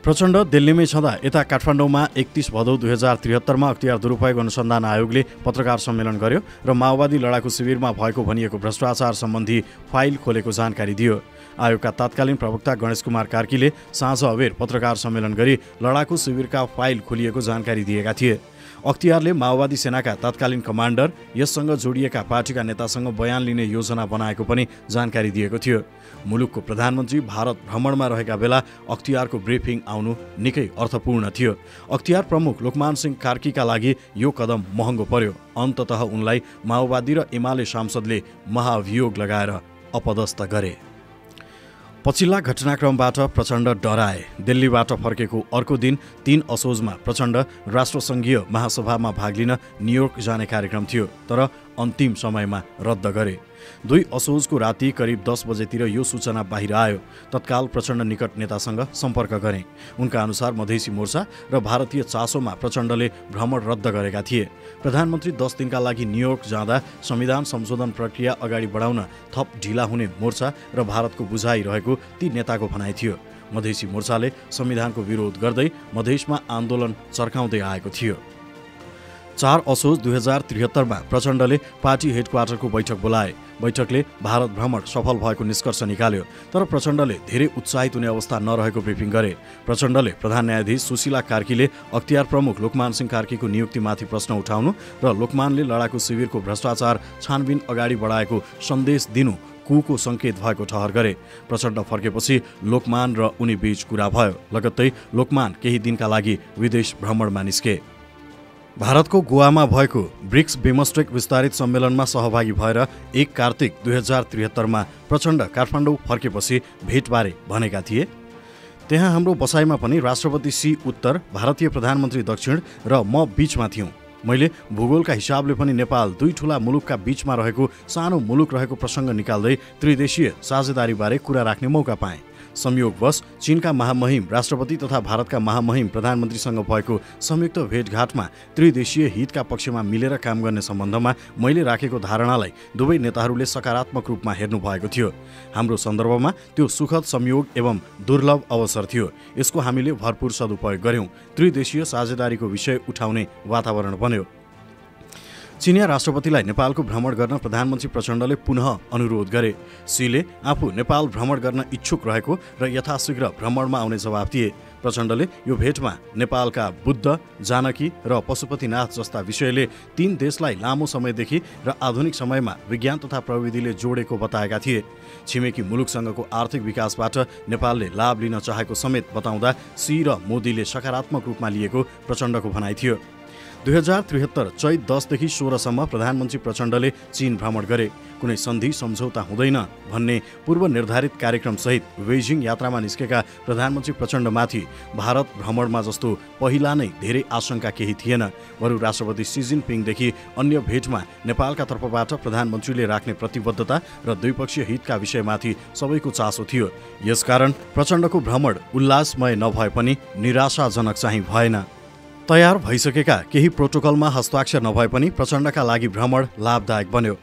प्रचण्ड दिल्लीमै छँदा यता काठमाडौँमा 31 भदौ 2073 मा अख्तियार दुरुपयोग अनुसन्धान आयोगले पत्रकार सम्मेलन गर्यो र माओवादी लडाकु शिविरमा भएको भनिएको भ्रष्टाचार सम्बन्धी फाइल खोलेको जानकारी दियो। आयोगका तत्कालीन प्रवक्ता गणेश कुमार कार्कीले साँझ अबेर पत्रकार सम्मेलन गरी लडाकु शिविरका फाइल खोलिएको जानकारी दिएका थिए। अख्तियारले माओवादी सेनाका तत्कालीन कमान्डर, यससँग जोडिएका पार्टीका नेतासँग बयान लिने योजना बनाएको पनि जानकारी दिएको थियो। मुलुकको प्रधानमन्त्री भारत भ्रमणमा रहेका बेला अख्तियारको ब्रिफिङ आउनु निकै अर्थपूर्ण थियो। अख्तियार प्रमुख लोकमान सिंह कार्कीका लागि यो कदम महँगो पर्यो। अन्ततः उनलाई माओवादी र एमाले सांसदले महाभियोग लगाएर अपदस्थ गरे। पछिल्ला घटनाक्रमबाट प्रचण्ड डराए। दिल्लीबाट फर्केको अर्को दिन 3 असोजमा प्रचण्ड राष्ट्रसङ्घीय महासभामा भाग लिन न्युयोर्क जाने कार्यक्रम थियो, तर अन्तिम समयमा रद्द गरे। 2 असोजको राति करिब 10 बजेतिर यो सूचना बाहिर आयो। तत्काल प्रचण्ड निकट नेतासँग सम्पर्क गरे। उनका अनुसार मधेसी मोर्चा र भारतीय चासोमा प्रचण्डले भ्रमण रद्द गरेका थिए। प्रधानमन्त्री 10 दिनका लागि न्युयोर्क जाँदा संविधान संशोधन प्रक्रिया अगाडि बढाउन थप ढिला हुने मोर्चा र भारतको बुझाइ रहेको ती नेताको भनाइ थियो। मधेसी मोर्चाले संविधानको विरोध गर्दै मधेसमा आन्दोलन चर्काउँदै आएको थियो। 4 असोज 2073 मा प्रचण्डले पार्टी हेडक्वार्टरको बैठक बोलाए। बैठकले भारत भ्रमण सफल भएको निष्कर्ष निकाल्यो, तर प्रचण्डले धेरै उत्साहित हुने अवस्था नरहेको ब्रिफिङ गरे। प्रचण्डले प्रधान न्यायाधीश सुशीला कार्कीले अख्तियार प्रमुख लोकमान सिंह कार्कीको नियुक्तिमाथि प्रश्न उठाउनु र लोकमानले लडाकु शिविरको भ्रष्टाचार छानबिन अगाडि बढाएको सन्देश दिनु कुको संकेत भएको ठहर गरे। प्रचण्ड फर्केपछि लोकमान र उनी बीच कुरा भयो। लगत्तै लोकमान केही दिनका लागि विदेश भ्रमणमा निस्के। भारतको गोवामा भएको ब्रिक्स बिमस्टेक विस्तारित सम्मेलनमा सहभागी भएर 1 कार्तिक 2073 मा प्रचण्ड काठमाडौँ फर्केपछि भेटबारे भनेका थिए। त्यहाँ हाम्रो बसाइमा पनि राष्ट्रपति सी उत्तर, भारतीय प्रधानमन्त्री दक्षिण र म बीचमा थियौँ। मैले भूगोलका हिसाबले पनि नेपाल 2 ठूला मुलुकका बीचमा रहेको सानो मुलुक रहेको प्रसङ्ग निकाल्दै त्रिदेशीय साझेदारीबारे कुरा राख्ने मौका पाएँ। संयोगवश चीनका महामहिम राष्ट्रपति तथा भारतका महामहिम प्रधानमन्त्रीसँग भएको संयुक्त भेटघाटमा त्रिदेशीय हितका पक्षमा मिलेर काम गर्ने सम्बन्धमा मैले राखेको धारणालाई दुवै नेताहरूले सकारात्मक रूपमा हेर्नु भएको थियो। हाम्रो सन्दर्भमा त्यो सुखद संयोग एवं दुर्लभ अवसर थियो। यसको हामीले भरपूर सदुपयोग गर्यौं। त्रिदेशीय साझेदारीको विषय उठाउने वातावरण बन्यो। चीनिया राष्ट्रपतिलाई नेपालको भ्रमण गर्न प्रधानमन्त्री प्रचण्डले पुनः अनुरोध गरे। सीले आफू नेपाल भ्रमण गर्न इच्छुक रहेको र यथाशीघ्र भ्रमणमा आउने जवाफ दिए। प्रचण्डले यो भेटमा नेपालका बुद्ध, जानकी र पशुपतिनाथ जस्ता विषयले 3 देशलाई लामो समयदेखि र आधुनिक समयमा विज्ञान तथा प्रविधिले जोडेको बताएका थिए। छिमेकी मुलुकसँगको आर्थिक विकासबाट नेपालले लाभ लिन चाहेको समेत बताउँदा सी र मोदीले सकारात्मक रूपमा लिएको प्रचण्डको भनाइ थियो। 2073 चैत 10 देखि 16 सम्म प्रधानमन्त्री प्रचण्डले चीन भ्रमण गरे। कुनै सन्धि सम्झौता हुँदैन भन्ने पूर्व निर्धारित कार्यक्रम सहित बेइजिङ यात्रामा निस्केका प्रधानमन्त्री प्रचण्डमाथि भारत भ्रमणमा जस्तो पहिला नै धेरै आशंका केही थिएन। बरु राष्ट्रपति सी जिनपिङदेखि अन्य भेटमा नेपालका तर्फबाट प्रधानमन्त्रीले राख्ने प्रतिबद्धता र द्विपक्षीय हितका विषयमाथि सबैको चासो थियो। यसकारण प्रचण्डको भ्रमण उल्लासमय नभए पनि निराशाजनक चाहिँ भएन। तयार भइसकेका केही प्रोटोकलमा हस्ताक्षर नभए पनि प्रचण्डका लागि भ्रमण लाभदायक बन्यो।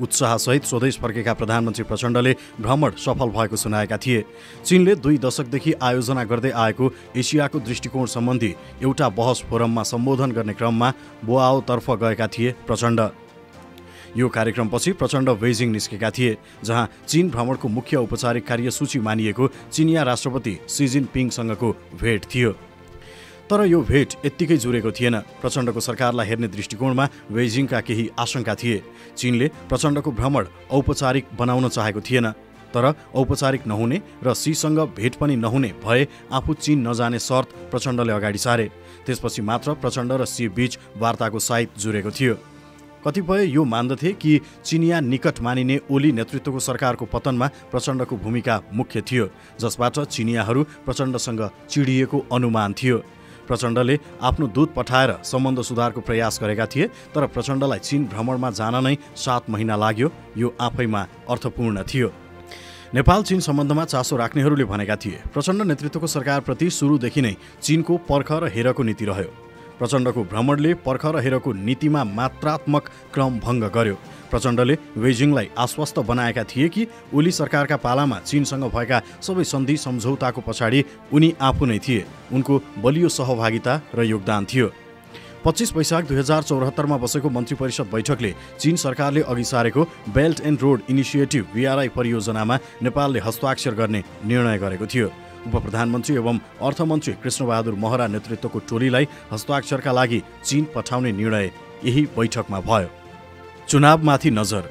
उत्साहसहित स्वदेश फर्केका प्रधानमन्त्री प्रचण्डले भ्रमण सफल भएको सुनाएका थिए। चीनले 2 दशकदेखि आयोजना गर्दै आएको एसियाको दृष्टिकोण सम्बन्धी एउटा बहस फोरममा सम्बोधन गर्ने क्रममा बोआओतर्फ गएका थिए प्रचण्ड। यो कार्यक्रमपछि प्रचण्ड बेइजिङ निस्केका थिए, जहाँ चीन भ्रमणको मुख्य औपचारिक कार्यसूची मानिएको चिनिया राष्ट्रपति सी जिनपिङसँगको भेट थियो। तर यो भेट यत्तिकै जुरेको थिएन। प्रचण्डको सरकारलाई हेर्ने दृष्टिकोणमा बेइजिङका केही आशंका थिए। चीनले प्रचण्डको भ्रमण औपचारिक बनाउन चाहेको थिएन, तर औपचारिक नहुने र सीसँग भेट पनि नहुने भए आफू चीन नजाने शर्त प्रचण्डले अगाडि सारे। त्यसपछि मात्र प्रचण्ड र सी बीच वार्ताको साइत जुरेको थियो। कतिपय यो मान्दथे कि चिनिया निकट मानिने ओली नेतृत्वको सरकारको पतनमा प्रचण्डको भूमिका मुख्य थियो, जसबाट चिनियाहरू प्रचण्डसँग चिडिएको अनुमान थियो। प्रचण्डले आफ्नो दूत पठाएर सम्बन्ध सुधारको प्रयास गरेका थिए, तर प्रचण्डलाई चीन भ्रमणमा जान नै 7 महिना लाग्यो। यो आफैमा अर्थपूर्ण थियो। नेपाल चीन सम्बन्धमा चासो राख्नेहरूले भनेका थिए प्रचण्ड नेतृत्वको सरकारप्रति सुरुदेखि नै चीनको पर्ख र हेरको नीति रह्यो। प्रचण्डको भ्रमणले पर्ख र हेरको नीतिमा मात्रात्मक क्रम भङ्ग गर्यो। प्रचण्डले बेइजिङलाई आश्वस्त बनाएका थिए कि ओली सरकारका पालामा चीनसँग भएका सबै सन्धि सम्झौताको पछाडि उनी आफू नै थिए। उनको बलियो सहभागिता र योगदान थियो। 25 वैशाख 2074 बसेको मन्त्री परिषद बैठकले चीन सरकारले अघि सारेको belt and road initiative BRI परियोजनामा नेपालले हस्ताक्षर गर्ने निर्णय गरेको थियो। उपप्रधानमन्त्री एवं अर्थमन्त्री कृष्णबहादुर महरा नेतृत्वको टोलीलाई हस्ताक्षरका लागि चीन पठाउने निर्णय यही बैठकमा भयो। चुनावमाथि नजर।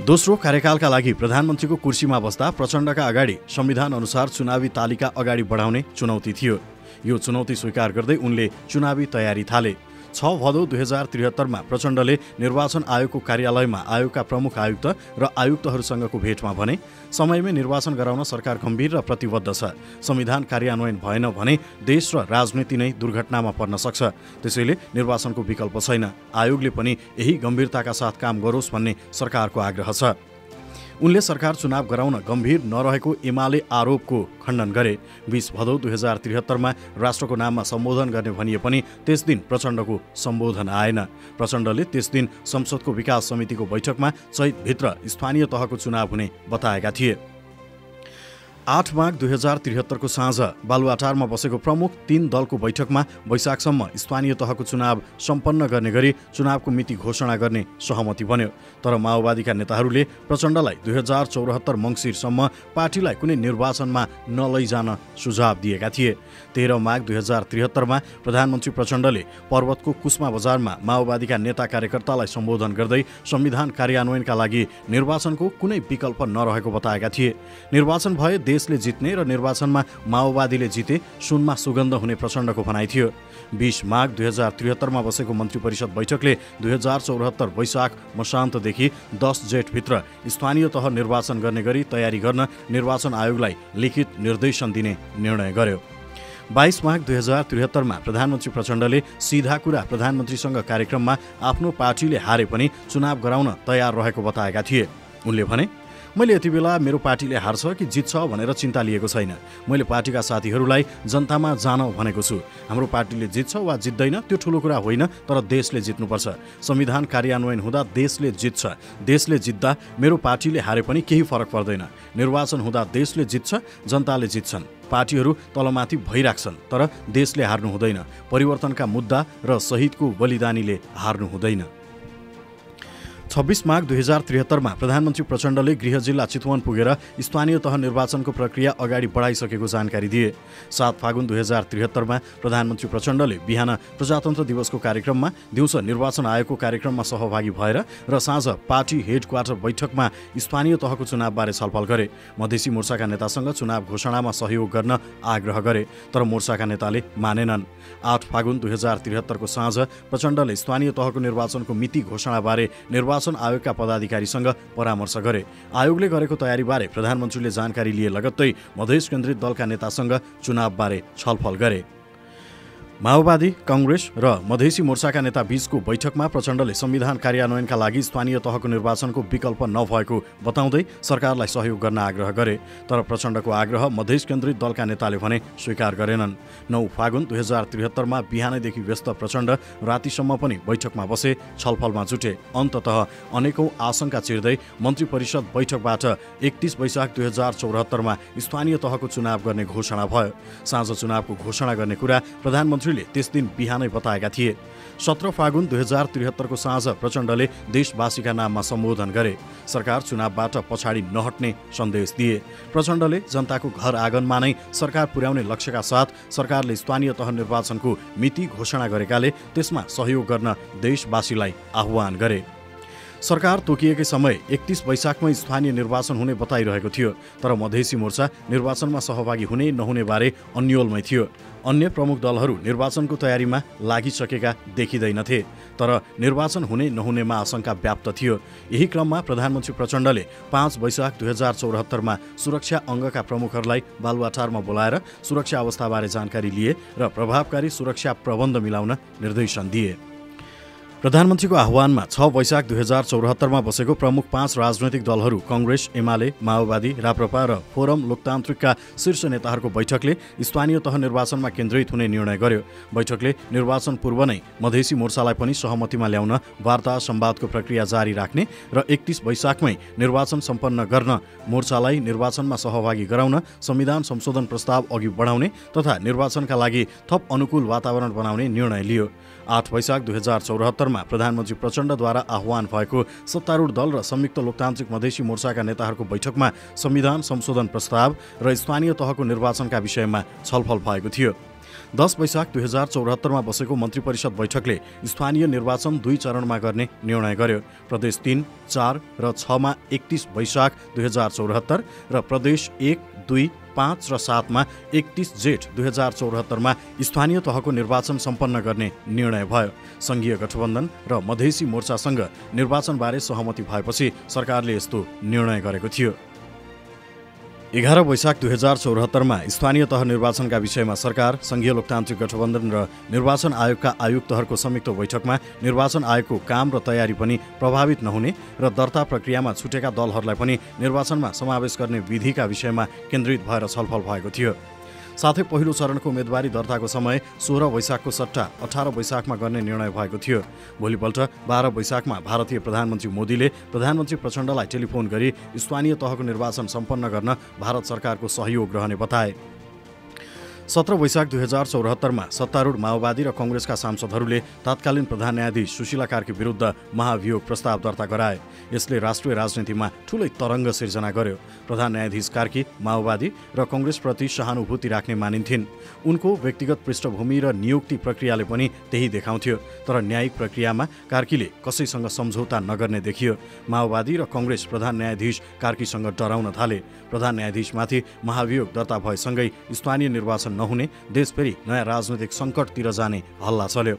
दोस्रो कार्यकालका लागि प्रधानमन्त्रीको कुर्सीमा बस्दा प्रचण्डका अगाडि संविधान अनुसार चुनावी तालिका अगाडि बढाउने चुनौती थियो। यो चुनौती स्वीकार गर्दै उनले चुनावी तयारी थाले। 6 भदौ 2073 प्रचण्डले निर्वाचन आयोगको कार्यालयमा आयोगका प्रमुख आयुक्त र आयुक्तहरूसँगको भेटमा भने समयमै निर्वाचन गराउन सरकार गम्भीर र प्रतिबद्ध छ। संविधान कार्यान्वयन भएन भने देश र राजनीति नै दुर्घटनामा पर्न सक्छ। त्यसैले निर्वाचनको विकल्प छैन। आयोगले पनि यही गम्भीरताका साथ काम गरोस् भन्ने सरकारको आग्रह छ। उनले सरकार चुनाव गराउन गम्भीर नरहेको एमाले आरोपको खण्डन गरे। 20 भदौ 2073 राष्ट्रको नाममा सम्बोधन गर्ने भनिए पनि त्यस दिन प्रचण्डको सम्बोधन आएन। प्रचण्डले त्यस दिन संसदको विकास समितिको बैठकमा चैतभित्र स्थानीय तहको चुनाव हुने बताएका थिए। 8 माघ 2073 को साँझ बालुवाटारमा बसेको प्रमुख 3 दलको बैठकमा वैशाखसम्म स्थानीय तहको चुनाव सम्पन्न गर्ने गरी चुनावको मिति घोषणा गर्ने सहमति बन्यो। तर माओवादीका नेताहरूले प्रचण्डलाई 2074 मङ्सिरसम्म पार्टीलाई कुनै निर्वाचनमा नलैजान सुझाव दिएका थिए। 13 माघ 2073 प्रधानमन्त्री प्रचण्डले पर्वतको कुस्मा बजारमा माओवादीका नेता कार्यकर्तालाई सम्बोधन गर्दै संविधान कार्यान्वयनका लागि निर्वाचनको कुनै विकल्प नरहेको बताएका थिए। निर्वाचन भए देशले जित्ने र निर्वाचनमा माओवादीले जिते सुनमा सुगन्ध हुने प्रचण्डको भनाइ थियो। 20 माघ 2073 मा बसेको मन्त्री परिषद बैठकले 2074 वैशाख मसान्तदेखि 10 जेठभित्र स्थानीय तह निर्वाचन गर्ने गरी तयारी गर्न निर्वाचन आयोगलाई लिखित निर्देशन दिने निर्णय गर्यो। 22 माघ 2073 मा प्रधानमन्त्री प्रचण्डले सिधा कुरा प्रधानमन्त्रीसँग कार्यक्रममा आफ्नो पार्टीले हारे पनि चुनाव गराउन तयार रहेको बताएका थिए। उनले भने मैले यति बेला मेरो पार्टीले हार्छ कि जित्छ भनेर चिन्ता लिएको छैन। मैले पार्टीका साथीहरूलाई जनतामा जान भनेको छु। हाम्रो पार्टीले जित्छ वा जित्दैन त्यो ठुलो कुरा होइन, तर देशले जित्नुपर्छ। संविधान कार्यान्वयन हुँदा देशले जित्छ। देशले जित्दा मेरो पार्टीले हारे पनि केही फरक पर्दैन। निर्वाचन हुँदा देशले जित्छ, जनताले जित्छन्। पार्टीहरू तलमाथि भइराख्छन्, तर देशले हार्नु हुँदैन। परिवर्तनका मुद्दा र शहीदको बलिदानीले हार्नु हुँदैन। 26 माघ 2073 मा प्रधानमन्त्री प्रचण्डले गृह जिल्ला चितवन पुगेर स्थानीय तह निर्वाचनको प्रक्रिया अगाडि बढाइसकेको जानकारी दिए। 7 फागुन 2073 मा प्रधानमन्त्री प्रचण्डले बिहान प्रजातन्त्र दिवसको कार्यक्रममा, दिउँसो निर्वाचन आयोगको कार्यक्रममा सहभागी भएर र साँझ पार्टी हेडक्वार्टर बैठकमा स्थानीय तहको चुनावबारे छलफल गरे। मधेसी मोर्चाका नेतासँग चुनाव घोषणामा सहयोग गर्न आग्रह गरे, तर मोर्चाका नेताले मानेनन्। 8 फागुन 2073 को साँझ प्रचण्डले स्थानीय तहको निर्वाचनको मिति घोषणाबारे निर्वाचन आयोगका पदाधिकारीसँग परामर्श गरे। आयोगले गरेको तयारीबारे प्रधानमन्त्रीले जानकारी लिए लगत्तै मधेस केन्द्रित दलका नेतासँग चुनावबारे छलफल गरे। माओवादी, कांग्रेस र मधेसी मोर्चाका नेता बीचको बैठकमा प्रचण्डले संविधान कार्यान्वयनका लागि स्थानीय तहको निर्वाचनको विकल्प नभएको बताउँदै सरकारलाई सहयोग गर्न आग्रह गरे। तर प्रचण्डको आग्रह मधेस केन्द्रित दलका नेताले भने स्वीकार गरेनन्। 9 फागुन 2073 बिहानैदेखि व्यस्त प्रचण्ड रातिसम्म पनि बैठकमा बसे, छलफलमा जुटे। अन्ततः अनेकौं आशंका चिर्दै मन्त्री परिषद बैठकबाट 31 वैशाख 2074 स्थानीय तहको चुनाव गर्ने घोषणा भयो। साँझ चुनावको घोषणा गर्ने कुरा प्रधानमन्त्रीले त्यस दिन बिहानै बताएका थिए। 17 फागुन 2073 को साँझ प्रचण्डले देशवासीका नाममा सम्बोधन गरे। सरकार चुनावबाट पछाडि नहट्ने सन्देश दिए। प्रचण्डले जनताको घर आँगनमा नै सरकार पुर्याउने लक्ष्यका साथ सरकारले स्थानीय तह निर्वाचनको मिति घोषणा गरेकाले त्यसमा सहयोग गर्न देशवासीलाई आह्वान गरे। सरकार तोकिएकै समय 31 वैशाखमै स्थानीय निर्वाचन हुने बताइरहेको थियो। तर मधेसी मोर्चा निर्वाचनमा सहभागी हुने नहुने बारे अन्योलमै थियो। अन्य प्रमुख दलहरू निर्वाचनको तयारीमा लागिसकेका देखिँदैनथे। तर निर्वाचन हुने नहुनेमा आशंका व्याप्त थियो। यही क्रममा प्रधानमन्त्री प्रचण्डले 5 वैशाख 2074 सुरक्षा अङ्गका प्रमुखहरूलाई बालुवाटारमा बोलाएर सुरक्षा अवस्थाबारे जानकारी लिए र प्रभावकारी सुरक्षा प्रबन्ध मिलाउन निर्देशन दिए। प्रधानमन्त्रीको आह्वानमा 6 वैशाख 2074 बसेको प्रमुख 5 राजनैतिक दलहरू कांग्रेस, एमाले, माओवादी, राप्रपा र फोरम लोकतान्त्रिकका शीर्ष नेताहरूको बैठकले स्थानीय तह निर्वाचनमा केन्द्रित हुने निर्णय गर्यो। बैठकले निर्वाचन पूर्व नै मधेसी मोर्चालाई पनि सहमतिमा ल्याउन वार्ता संवादको प्रक्रिया जारी राख्ने र 31 वैशाखमै निर्वाचन सम्पन्न गर्न, मोर्चालाई निर्वाचनमा सहभागी गराउन संविधान संशोधन प्रस्ताव अघि बढाउने तथा निर्वाचनका लागि थप अनुकूल वातावरण बनाउने निर्णय लियो। 8 वैशाख 2074 मा प्रधानमन्त्री प्रचण्डद्वारा आह्वान भएको सत्तारूढ दल र संयुक्त लोकतान्त्रिक मधेसी मोर्चाका नेताहरूको बैठकमा संविधान संशोधन प्रस्ताव र स्थानीय तहको निर्वाचनका विषयमा छलफल भएको थियो। 10 वैशाख 2074 मा बसेको मन्त्री परिषद बैठकले स्थानीय निर्वाचन 2 चरणमा गर्ने निर्णय गर्यो। प्रदेश 3, 4 र 6 मा 31 वैशाख 2074 र प्रदेश 1, 2, 5 र 7 मा 31 जेठ 2074 मा स्थानीय तहको निर्वाचन सम्पन्न गर्ने निर्णय भयो। संघीय गठबन्धन र मधेसी मोर्चासँग निर्वाचनबारे सहमति भएपछि सरकारले यस्तो निर्णय गरेको थियो। 11 वैशाख 2074 मा स्थानीय तह निर्वाचनका विषयमा सरकार, संघीय लोकतान्त्रिक गठबन्धन र निर्वाचन आयोगका आयुक्तहरूको संयुक्त बैठकमा निर्वाचन आयोगको काम र तयारी पनि प्रभावित नहुने र दर्ता प्रक्रियामा छुटेका दलहरूलाई पनि निर्वाचनमा समावेश गर्ने विधिका विषयमा केन्द्रित भएर छलफल भएको थियो। साथै पहिलो चरणको उम्मेदवारी दर्ताको समय 16 वैशाखको सट्टा 18 वैशाखमा गर्ने निर्णय भएको थियो। भोलिपल्ट 12 वैशाखमा भारतीय प्रधानमन्त्री मोदीले प्रधानमन्त्री प्रचण्डलाई टेलिफोन गरी स्थानीय तहको निर्वाचन सम्पन्न गर्न भारत सरकारको सहयोग रहने बताए। 17 वैशाख 2074 मा सत्तारूढ माओवादी र कांग्रेसका सांसदहरूले तत्कालीन प्रधान न्यायाधीश सुशीला कार्की विरुद्ध महाभियोग प्रस्ताव दर्ता गराए। यसले राष्ट्रिय राजनीतिमा ठूलै तरङ्ग सिर्जना गर्यो। प्रधान न्यायाधीश कार्की माओवादी र कांग्रेसप्रति सहानुभूति राख्ने मानिन्थिन्। उनको व्यक्तिगत पृष्ठभूमि र नियुक्ति प्रक्रियाले पनि त्यही देखाउँथ्यो। तर न्यायिक प्रक्रियामा कार्कीले कसैसँग सम्झौता नगर्ने देखियो। माओवादी र कांग्रेस प्रधान न्यायाधीश कार्कीसँग डराउन थाले। प्रधान न्यायाधीशमाथि महाभियोग दर्ता भएसँगै स्थानीय निर्वाचन नहुने, देश फेरि नयाँ राजनैतिक सङ्कटतिर जाने हल्ला चल्यो।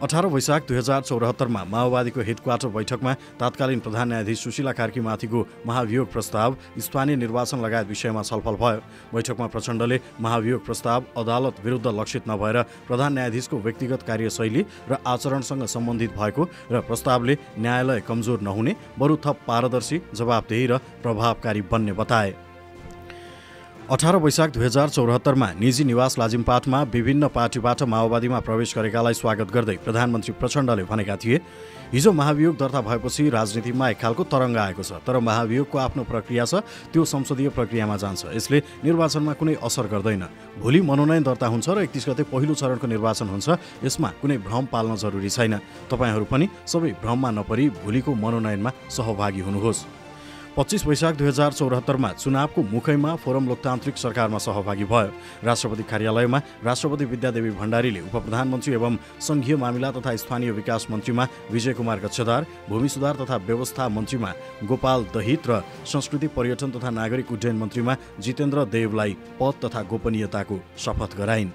18 वैशाख 2074 मा माओवादीको हेडक्वार्टर बैठकमा तत्कालीन प्रधान न्यायाधीश सुशीला कार्कीमाथिको महाभियोग प्रस्ताव, स्थानीय निर्वाचन लगायत विषयमा छलफल भयो। बैठकमा प्रचण्डले महाभियोग प्रस्ताव अदालत विरुद्ध लक्षित नभएर प्रधान न्यायाधीशको व्यक्तिगत कार्यशैली र आचरणसँग सम्बन्धित भएको र प्रस्तावले न्यायालय कमजोर नहुने, बरु थप पारदर्शी, जवाबदेही र प्रभावकारी बन्ने बताए। 18 वैशाख 2074 मा निजी निवास लाजिमपाटमा विभिन्न पार्टीबाट माओवादीमा प्रवेश गरेकालाई स्वागत गर्दै प्रधानमन्त्री प्रचण्डले भनेका थिए, हिजो महाभियोग दर्ता भएपछि राजनीतिमा एक खालको तरङ्ग आएको छ। तर महाभियोगको आफ्नो प्रक्रिया छ, त्यो संसदीय प्रक्रियामा जान्छ। यसले निर्वाचनमा कुनै असर गर्दैन। भोलि मनोनयन दर्ता हुन्छ र 31 गते पहिलो चरणको निर्वाचन हुन्छ। यसमा कुनै भ्रम पाल्न जरुरी छैन। तपाईहरू पनि सबै भ्रममा नपरी भोलिको मनोनयनमा सहभागी हुनुहोस्। 25 वैशाख 2074 मा चुनावको मुखैमा फोरम लोकतान्त्रिक सरकारमा सहभागी भयो। राष्ट्रपति कार्यालयमा राष्ट्रपति विद्यादेवी भण्डारीले उपप्रधानमन्त्री एवं संघीय मामिला तथा स्थानीय विकास मन्त्रीमा विजय कुमार गच्छदार, भूमि सुधार तथा व्यवस्था मन्त्रीमा गोपाल दहित र संस्कृति पर्यटन तथा नागरिक उड्डयन मन्त्रीमा जितेन्द्र देवलाई पद तथा गोपनीयताको शपथ गराइन्।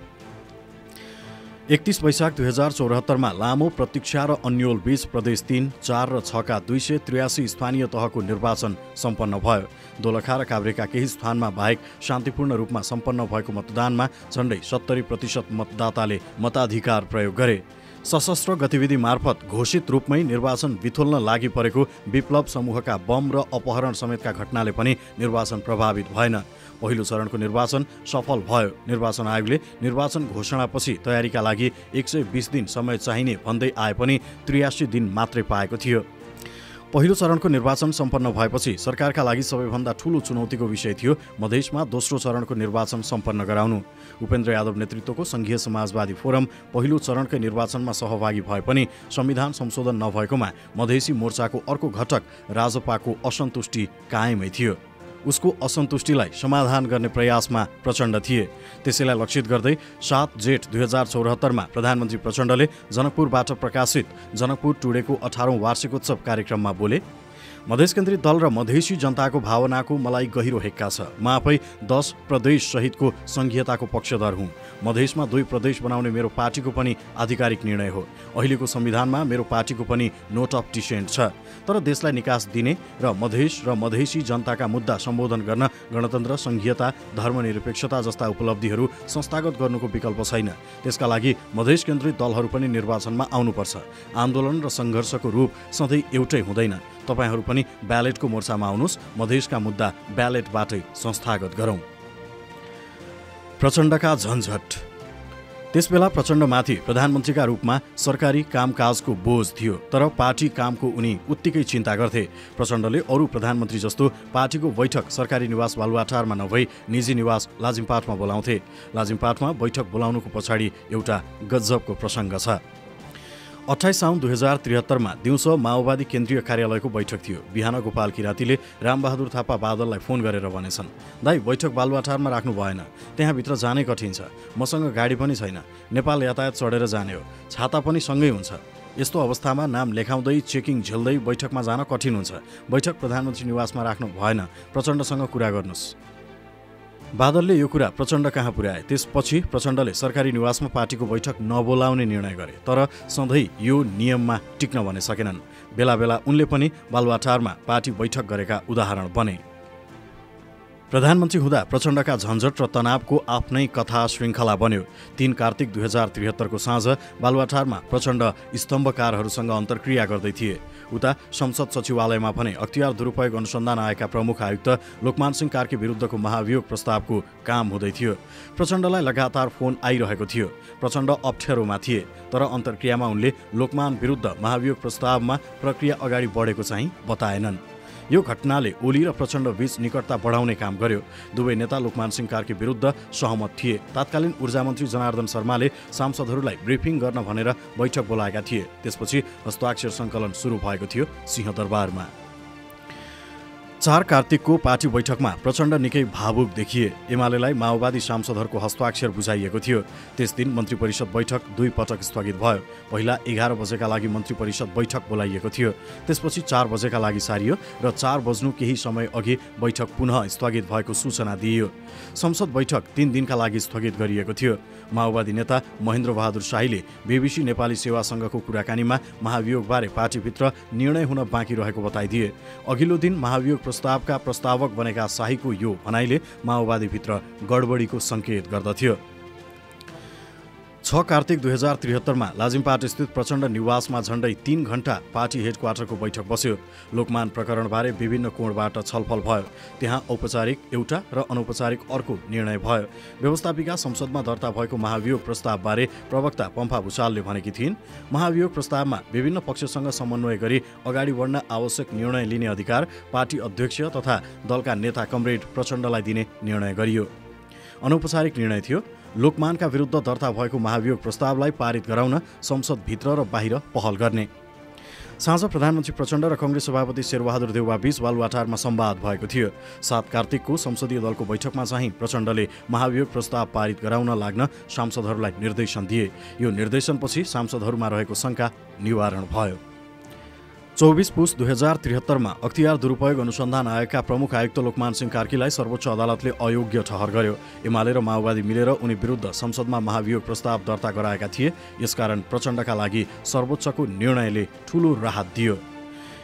31 वैशाख 2074मा लामो प्रतीक्षा र अन्यल बीच प्रदेश 3, 4 र 6 का 283 स्थानीय तहको निर्वाचन सम्पन्न भयो। दोलखा र काभ्रेका केही स्थानमा बाहेक शान्तिपूर्ण रूपमा सम्पन्न भएको मतदानमा झण्डै 70% मतदाताले मताधिकार प्रयोग गरे। सशस्त्र गतिविधि मार्फत घोषित रूपमै निर्वाचन बिथोल्न लागि परेको विप्लव समूहका बम र अपहरण समेतका घटनाले पनि निर्वाचन प्रभावित भएन। पहिलो चरणको निर्वाचन सफल भयो। निर्वाचन आयोगले निर्वाचन घोषणापछि तयारीका लागि 120 दिन समय चाहिने भन्दै आए पनि 83 दिन मात्रै पाएको थियो। पहिलो चरणको निर्वाचन सम्पन्न भएपछि सरकारका लागि सबैभन्दा ठूलो चुनौतीको विषय थियो मधेसमा दोस्रो चरणको निर्वाचन सम्पन्न गराउनु। उपेन्द्र यादव नेतृत्वको संघीय समाजवादी फोरम पहिलो चरणकै निर्वाचनमा सहभागी भए पनि संविधान संशोधन नभएकोमा मधेसी मोर्चाको अर्को घटक राजपाको असन्तुष्टि कायमै थियो। उसको असन्तुष्टिलाई समाधान गर्ने प्रयासमा प्रचण्ड थिए। त्यसैलाई लक्षित गर्दै 7 जेठ 2074मा प्रधानमन्त्री प्रचण्डले जनकपुरबाट प्रकाशित जनकपुर टुडेको 18औं वार्षिकोत्सव कार्यक्रममा बोले, मधेस केन्द्रित दल र मधेसी जनताको भावनाको मलाई गहिरो हेक्का छ। म आफै 10 प्रदेश सहितको संघीयताको पक्षधर हुँ। मधेसमा 2 प्रदेश बनाउने मेरो पार्टीको पनि आधिकारिक निर्णय हो। अहिलेको संविधानमा मेरो पार्टीको पनि नोट अफ डिसेन्ट छ। तर देशलाई निकास दिने र मधेस र मधेसी जनताका मुद्दा सम्बोधन गर्न गणतन्त्र, संघीयता, धर्मनिरपेक्षता जस्ता उपलब्धिहरू संस्थागत गर्नुको विकल्प छैन। त्यसका लागि मधेस केन्द्रित दलहरू पनि निर्वाचनमा आउनुपर्छ। आन्दोलन र सङ्घर्षको रूप सधैँ एउटै हुँदैन। तपाईहरू पनि ब्यालेटको मोर्चामा आउनुहोस्। मधेसका मुद्दा ब्यालेटबाटै संस्थागत गरौँ। प्रचण्डका झन्झट। त्यसबेला प्रचण्डमाथि प्रधानमन्त्रीका रूपमा सरकारी कामकाजको बोझ थियो, तर पार्टी कामको उनी उत्तिकै चिन्ता गर्थे। प्रचण्डले अरू प्रधानमन्त्री जस्तो पार्टीको बैठक सरकारी निवास बालुवाटारमा नभई निजी निवास लाजिमपाटमा बोलाउँथे। लाजिमपाटमा बैठक बोलाउनुको पछाडि एउटा गजबको प्रसङ्ग छ। 28 साउन 2073मा दिउँसो माओवादी केन्द्रीय कार्यालयको बैठक थियो। बिहान गोपाल किरातीले रामबहादुर थापा बादललाई फोन गरेर भनेछन्, दाइ बैठक बालुवाटारमा राख्नु भएन, त्यहाँभित्र जानै कठिन छ। मसँग गाडी पनि छैन, नेपाल यातायात चढेर जाने हो, छाता पनि सँगै हुन्छ। यस्तो अवस्थामा नाम लेखाउँदै चेकिङ झेल्दै बैठकमा जान कठिन हुन्छ। बैठक प्रधानमन्त्री निवासमा राख्नु भएन, प्रचण्डसँग कुरा गर्नुहोस्। बादलले यो कुरा प्रचण्ड कहाँ पुर्याए। त्यसपछि प्रचण्डले सरकारी निवासमा पार्टीको बैठक नबोलाउने निर्णय गरे, तर सधैँ यो नियममा टिक्न भने सकेनन्। बेला बेला उनले पनि बालुवाटारमा पार्टी बैठक गरेका उदाहरण बने। प्रधानमन्त्री हुँदा प्रचण्डका झन्झट र तनावको आफ्नै कथा श्रृङ्खला बन्यो। 3 कार्तिक 2073को साँझ बालुवाटारमा प्रचण्ड स्तम्भकारहरूसँग अन्तर्क्रिया गर्दै थिए। उता संसद सचिवालयमा भने अख्तियार दुरुपयोग अनुसन्धान आएका प्रमुख आयुक्त लोकमान सिंह कार्की विरुद्धको महाभियोग प्रस्तावको काम हुँदै थियो। प्रचण्डलाई लगातार फोन आइरहेको थियो। प्रचण्ड अप्ठ्यारोमा थिए, तर अन्तर्क्रियामा उनले लोकमान विरुद्ध महाभियोग प्रस्तावमा प्रक्रिया अगाडि बढेको चाहिँ बताएनन्। यो घटनाले ओली र प्रचण्ड बीच निकटता बढाउने काम गर्यो। दुवै नेता लोकमान सिंह कार्की विरुद्ध सहमत थिए। तत्कालीन ऊर्जा मन्त्री जनार्दन शर्माले सांसदहरूलाई ब्रिफिङ गर्न भनेर बैठक बोलाएका थिए। त्यसपछि हस्ताक्षर सङ्कलन सुरु भएको थियो सिंहदरबारमा। 4 कार्तिकको पार्टी बैठकमा प्रचण्ड निकै भावुक देखिए। एमालेलाई माओवादी सांसदहरूको हस्ताक्षर बुझाइएको थियो। त्यस दिन मन्त्री परिषद बैठक 2 पटक स्थगित भयो। पहिला 11 बजेका लागि मन्त्री परिषद बैठक बोलाइएको थियो। त्यसपछि 4 बजेका लागि सारियो र 4 बज्नु केही समय अघि बैठक पुनः स्थगित भएको सूचना दिइयो। संसद बैठक 3 दिनका लागि स्थगित गरिएको थियो। माओवादी नेता महेन्द्र बहादुर शाहीले बीबीसी नेपाली सेवासँगको कुराकानीमा महाभियोगबारे पार्टीभित्र निर्णय हुन बाँकी रहेको बताइदिए। अघिल्लो दिन महाभियोग प्रस्तावका प्रस्तावक बनेका शाहीको यो भनाइले माओवादीभित्र गडबडीको सङ्केत गर्दथ्यो। 6 कार्तिक 2073मा लाजिमपाट स्थित प्रचण्ड निवासमा झण्डै 3 घण्टा पार्टी हेडक्वार्टरको बैठक बस्यो। लोकमान प्रकरणबारे विभिन्न कोणबाट छलफल भयो। त्यहाँ औपचारिक एउटा र अनौपचारिक अर्को निर्णय भयो। व्यवस्थापिका संसदमा दर्ता भएको महाभियोग प्रस्तावबारे प्रवक्ता पम्फा भुसालले भनेकी थिइन्, महाभियोग प्रस्तावमा विभिन्न पक्षसँग समन्वय गरी अगाडि बढ्न आवश्यक निर्णय लिने अधिकार पार्टी अध्यक्ष तथा दलका नेता कमरेड प्रचण्डलाई दिने निर्णय गरियो। अनौपचारिक निर्णय थियो, लोकमानका विरुद्ध दर्ता भएको महाभियोग प्रस्तावलाई पारित गराउन संसदभित्र र बाहिर पहल गर्ने। साँझ प्रधानमन्त्री प्रचण्ड र कङ्ग्रेस सभापति शेरबहादुर देउवा बीच बालुवाटारमा संवाद भएको थियो। 7 कार्तिकको संसदीय दलको बैठकमा चाहिँ प्रचण्डले महाभियोग प्रस्ताव पारित गराउन लाग्न सांसदहरूलाई निर्देशन दिए। यो निर्देशनपछि सांसदहरूमा रहेको शङ्का निवारण भयो। 24 पुस 2073 मा अख्तियार दुरुपयोग अनुसन्धान आयोगका प्रमुख आयुक्त लोकमान सिंह कार्कीलाई सर्वोच्च अदालतले अयोग्य ठहर गर्यो। एमाले र माओवादी मिलेर उनी विरुद्ध संसदमा महाभियोग प्रस्ताव दर्ता गराएका थिए। यसकारण प्रचण्डका लागि सर्वोच्चको निर्णयले ठूलो राहत दियो।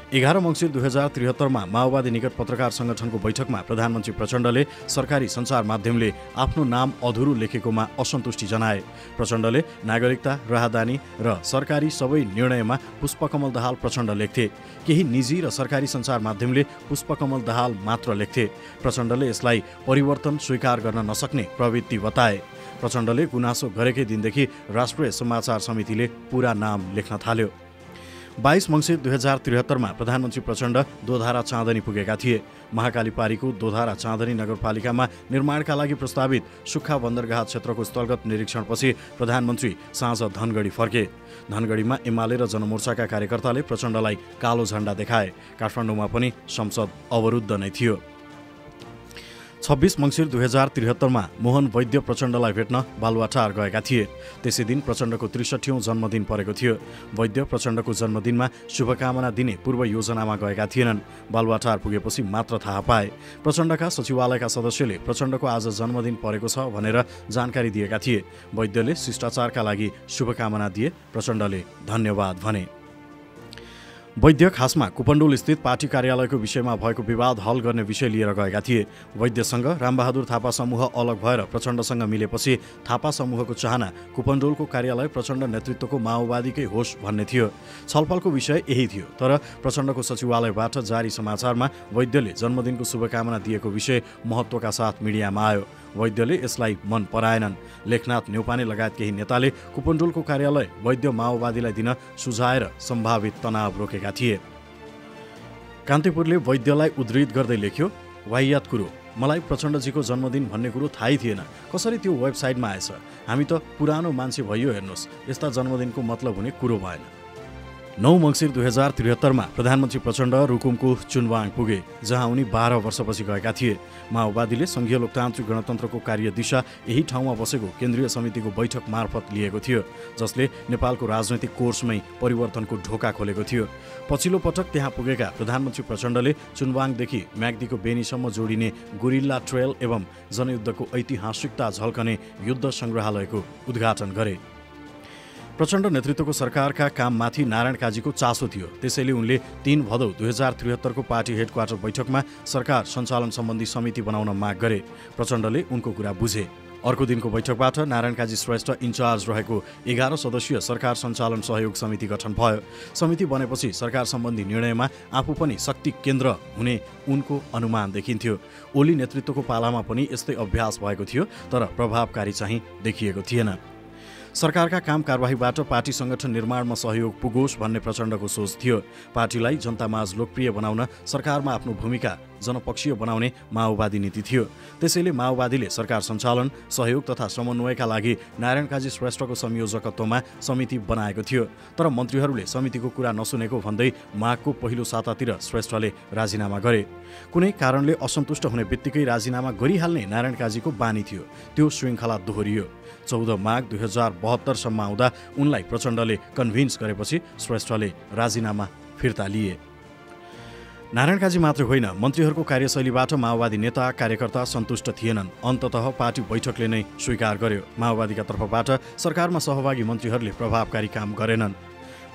11 मङ्सिर 2073 मा माओवादी निकट पत्रकार संगठनको बैठकमा प्रधानमन्त्री प्रचण्डले सरकारी सञ्चार माध्यमले आफ्नो नाम अधुरो लेखेकोमा असन्तुष्टि जनाए। प्रचण्डले नागरिकता, राहदानी र सरकारी सबै निर्णयमा पुष्पकमल दाहाल प्रचण्ड लेख्थे। केही निजी र सरकारी सञ्चार माध्यमले पुष्पकमल दाहाल मात्र लेख्थे। प्रचण्डले यसलाई परिवर्तन स्वीकार गर्न नसक्ने प्रवृत्ति बताए। प्रचण्डले गुनासो गरेकै दिनदेखि राष्ट्रिय समाचार समितिले पूरा नाम लेख्न थाल्यो। 22 मङ्सिर 2073 मा प्रधानमन्त्री प्रचण्ड दोधारा चाँदनी पुगेका थिए। महाकाली पारीको दोधारा चाँदनी नगरपालिकामा निर्माणका लागि प्रस्तावित सुक्खा बन्दरगाह क्षेत्रको स्थलगत निरीक्षणपछि प्रधानमन्त्री साँझ धनगढी फर्के। धनगढीमा एमाले र जनमोर्चाका कार्यकर्ताले प्रचण्डलाई कालो झण्डा देखाए। काठमाडौँमा पनि संसद अवरुद्ध नै थियो। 26 मङ्सिर 2073 मा मोहन वैद्य प्रचण्डलाई भेट्न बालुवाटार गएका थिए। त्यसै दिन प्रचण्डको 63औं जन्मदिन परेको थियो। वैद्य प्रचण्डको जन्मदिनमा शुभकामना दिने पूर्व योजनामा गएका थिएनन्। बालुवाटार पुगेपछि मात्र थाहा पाए। प्रचण्डका सचिवालयका सदस्यले प्रचण्डको आज जन्मदिन परेको छ भनेर जानकारी दिएका थिए। वैद्यले शिष्टाचारका लागि शुभकामना दिए। प्रचण्डले धन्यवाद भने। वैद्य खासमा कुपण्डोल स्थित पार्टी कार्यालयको विषयमा भएको विवाद हल गर्ने विषय लिएर गएका थिए। वैद्यसँग रामबहादुर थापा समूह अलग भएर प्रचण्डसँग मिलेपछि थापा समूहको चाहना कुपण्डोलको कार्यालय प्रचण्ड नेतृत्वको माओवादीकै होस् भन्ने थियो। छलफलको विषय यही थियो। तर प्रचण्डको सचिवालयबाट जारी समाचारमा वैद्यले जन्मदिनको शुभकामना दिएको विषय महत्त्वका साथ मिडियामा आयो। वैद्यले यसलाई मन पराएनन्। लेखनाथ न्यौपाने लगायत केही नेताले कुपण्डोलको कार्यालय वैद्य माओवादीलाई दिन सुझाएर सम्भावित तनाव रोकेका थिए। कान्तिपुरले वैद्यलाई उद्धृत गर्दै लेख्यो, वाहियात कुरो, मलाई प्रचण्डजीको जन्मदिन भन्ने कुरो थाहै थिएन। कसरी त्यो वेबसाइटमा आएछ? हामी त पुरानो मान्छे भइयो, हेर्नुहोस्, यस्ता जन्मदिनको मतलब हुने कुरो भएन। 9 मङ्सिर 2073 मा प्रधानमन्त्री प्रचण्ड रुकुमको चुनवाङ पुगे, जहाँ उनी 12 वर्षपछि गएका थिए। माओवादीले संघीय लोकतान्त्रिक गणतन्त्रको कार्यदिशा यही ठाउँमा बसेको केन्द्रीय समितिको बैठक मार्फत लिएको थियो, जसले नेपालको राजनैतिक कोर्समै परिवर्तनको ढोका खोलेको थियो। पछिल्लो पटक त्यहाँ पुगेका प्रधानमन्त्री प्रचण्डले चुनवाङदेखि म्याग्दीको बेनीसम्म जोडिने गुरिल्ला ट्रेल एवं जनयुद्धको ऐतिहासिकता झल्कने युद्ध सङ्ग्रहालयको उद्घाटन गरे। प्रचण्ड नेतृत्वको सरकारका काममाथि नारायण काजीको चासो थियो। त्यसैले उनले 3 भदौ 2073 को पार्टी हेडक्वार्टर बैठकमा सरकार सञ्चालन सम्बन्धी समिति बनाउन माग गरे। प्रचण्डले उनको कुरा बुझे। अर्को दिनको बैठकबाट नारायण काजी श्रेष्ठ इन्चार्ज रहेको 11 सदस्यीय सरकार सञ्चालन सहयोग समिति गठन भयो। समिति बनेपछि सरकार सम्बन्धी निर्णयमा आफू पनि शक्ति केन्द्र हुने उनको अनुमान देखिन्थ्यो। ओली नेतृत्वको पालामा पनि यस्तै अभ्यास भएको थियो, तर प्रभावकारी चाहिँ देखिएको थिएन। सरकारका काम कारबाहीबाट पार्टी संगठन निर्माणमा सहयोग पुगोस् भन्ने प्रचण्डको सोच थियो। पार्टीलाई जनतामाझ लोकप्रिय बनाउन, सरकारमा आफ्नो भूमिका जनपक्षीय बनाउने माओवादी नीति थियो। त्यसैले माओवादीले सरकार सञ्चालन, सहयोग तथा समन्वयका लागि नारायण काजी श्रेष्ठको संयोजकत्वमा समिति बनाएको थियो। तर मन्त्रीहरूले समितिको कुरा नसुनेको भन्दै माघको पहिलो सातातिर श्रेष्ठले राजीनामा गरे। कुनै कारणले असन्तुष्ट हुने बित्तिकै राजीनामा गरिहाल्ने नारायण काजीको बानी थियो। त्यो श्रृङ्खला दोहोरियो। 14 माघ 2072 सम्म आउँदा उनलाई प्रचण्डले कन्भिन्स गरेपछि श्रेष्ठले राजीनामा फिर्ता लिए। नारायण काजी मात्र होइन, मन्त्रीहरूको कार्यशैलीबाट माओवादी नेता कार्यकर्ता सन्तुष्ट थिएनन्। अन्ततः पार्टी बैठकले नै स्वीकार गर्यो। माओवादीका तर्फबाट सरकारमा सहभागी मन्त्रीहरूले प्रभावकारी काम गरेनन्।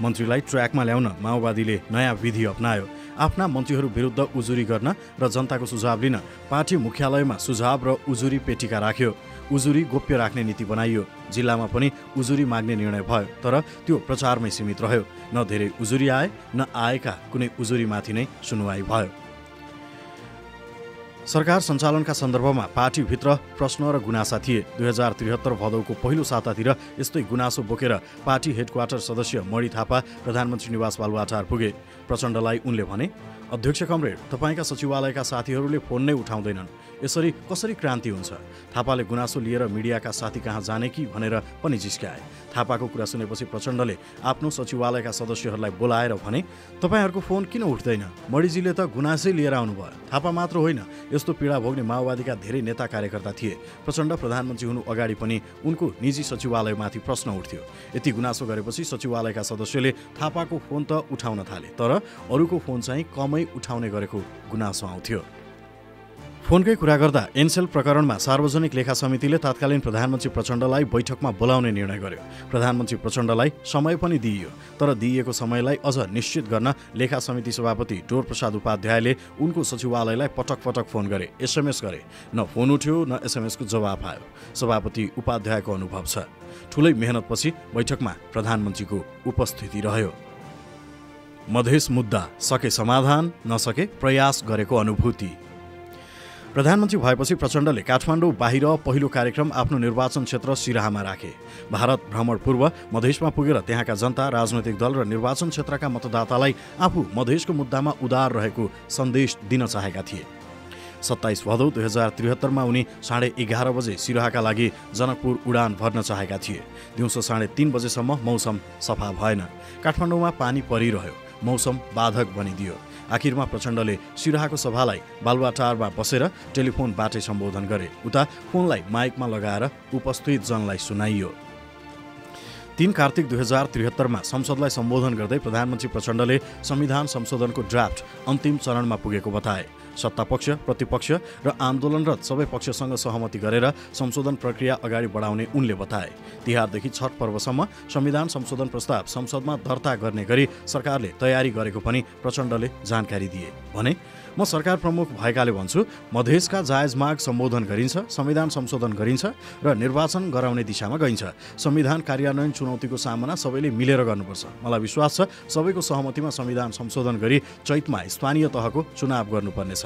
मन्त्रीलाई ट्र्याकमा ल्याउन माओवादीले नयाँ विधि अपनायो। आफ्ना मन्त्रीहरू विरुद्ध उजुरी गर्न र जनताको सुझाव लिन पार्टी मुख्यालयमा सुझाव र उजुरी पेटिका राख्यो। उजुरी गोप्य राख्ने नीति बनाइयो। जिल्लामा पनि उजुरी माग्ने निर्णय भयो, तर त्यो प्रचारमै सीमित रह्यो। न धेरै उजुरी आए, न आएका कुनै उजुरीमाथि नै सुनवाई भयो। सरकार सञ्चालनका सन्दर्भमा पार्टीभित्र प्रश्न र गुनासा थिए। 2073 भदौको पहिलो सातातिर यस्तै गुनासो बोकेर पार्टी हेडक्वार्टर सदस्य मणि थापा प्रधानमन्त्री निवास बालुवाटार पुगे। प्रचण्डलाई उनले भने, अध्यक्ष कमरेड, तपाईँका सचिवालयका साथीहरूले फोन नै उठाउँदैनन्, यसरी कसरी क्रान्ति हुन्छ? थापाले गुनासो लिएर मिडियाका साथी कहाँ जाने कि भनेर पनि जिस्काए। थापाको कुरा सुनेपछि प्रचण्डले आफ्नो सचिवालयका सदस्यहरूलाई बोलाएर भने, तपाईँहरूको फोन किन उठ्दैन? मणिजीले त गुनासै लिएर आउनुभयो। थापा मात्र होइन, यस्तो पीडा भोग्ने माओवादीका धेरै नेता कार्यकर्ता थिए। प्रचण्ड प्रधानमन्त्री हुनु अगाडि पनि उनको निजी सचिवालयमाथि प्रश्न उठ्थ्यो। यति गुनासो गरेपछि सचिवालयका सदस्यले थापाको फोन त उठाउन थाले, तर अरूको फोन चाहिँ कमै उठाउने गरेको गुनासो आउँथ्यो। फोनकै कुरा गर्दा एनसेल प्रकरणमा सार्वजनिक लेखा समितिले तत्कालीन प्रधानमन्त्री प्रचण्डलाई बैठकमा बोलाउने निर्णय गर्यो। प्रधानमन्त्री प्रचण्डलाई समय पनि दिइयो, तर दिइएको समयलाई अझ निश्चित गर्न लेखा समिति सभापति टोर प्रसाद उपाध्यायले उनको सचिवालयलाई पटक पटक फोन गरे, एसएमएस गरे। न फोन उठ्यो न एसएमएसको जवाफ आयो। सभापति उपाध्यायको अनुभव छ। ठुलै मेहनतपछि बैठकमा प्रधानमन्त्रीको उपस्थिति रह्यो। मधेस मुद्दा सके समाधान, नसके प्रयास गरेको अनुभूति। प्रधानमन्त्री भएपछि प्रचण्डले काठमाडौँ बाहिर पहिलो कार्यक्रम आफ्नो निर्वाचन क्षेत्र सिराहामा राखे। भारत भ्रमण पूर्व मधेसमा पुगेर त्यहाँका जनता, राजनैतिक दल र निर्वाचन क्षेत्रका मतदातालाई आफू मधेसको मुद्दामा उदार रहेको सन्देश दिन चाहेका थिए। 27 भदौ 2073 उनी 11:30 बजे सिराहाका लागि जनकपुर उडान भर्न चाहेका थिए। दिउँसो 3:30 बजेसम्म मौसम सफा भएन। काठमाडौँमा पानी परिरह्यो। मौसम बाधक बनिदियो। आखिरमा प्रचण्डले सिराहाको सभालाई बालुवाटारमा बसेर टेलिफोनबाटै सम्बोधन गरे। उता फोनलाई माइकमा लगाएर उपस्थित जनलाई सुनाइयो। 3 कार्तिक 2073 संसदलाई सम्बोधन गर्दै प्रधानमन्त्री प्रचण्डले संविधान संशोधनको ड्राफ्ट अन्तिम चरणमा पुगेको बताए। सत्तापक्ष, प्रतिपक्ष र आन्दोलनरत सबै पक्षसँग सहमति गरेर संशोधन प्रक्रिया अगाडि बढाउने उनले बताए। तिहारदेखि छठ पर्वसम्म संविधान संशोधन प्रस्ताव संसदमा दर्ता गर्ने गरी सरकारले तयारी गरेको पनि प्रचण्डले जानकारी दिए। भने, म सरकार प्रमुख भएकाले भन्छु, मधेसका जायज माग सम्बोधन गरिन्छ, संविधान संशोधन गरिन्छ र निर्वाचन गराउने दिशामा गइन्छ। संविधान कार्यान्वयन चुनौतीको सामना सबैले मिलेर गर्नुपर्छ। मलाई विश्वास छ सबैको सहमतिमा संविधान संशोधन गरी चैतमा स्थानीय तहको चुनाव गर्नुपर्नेछ।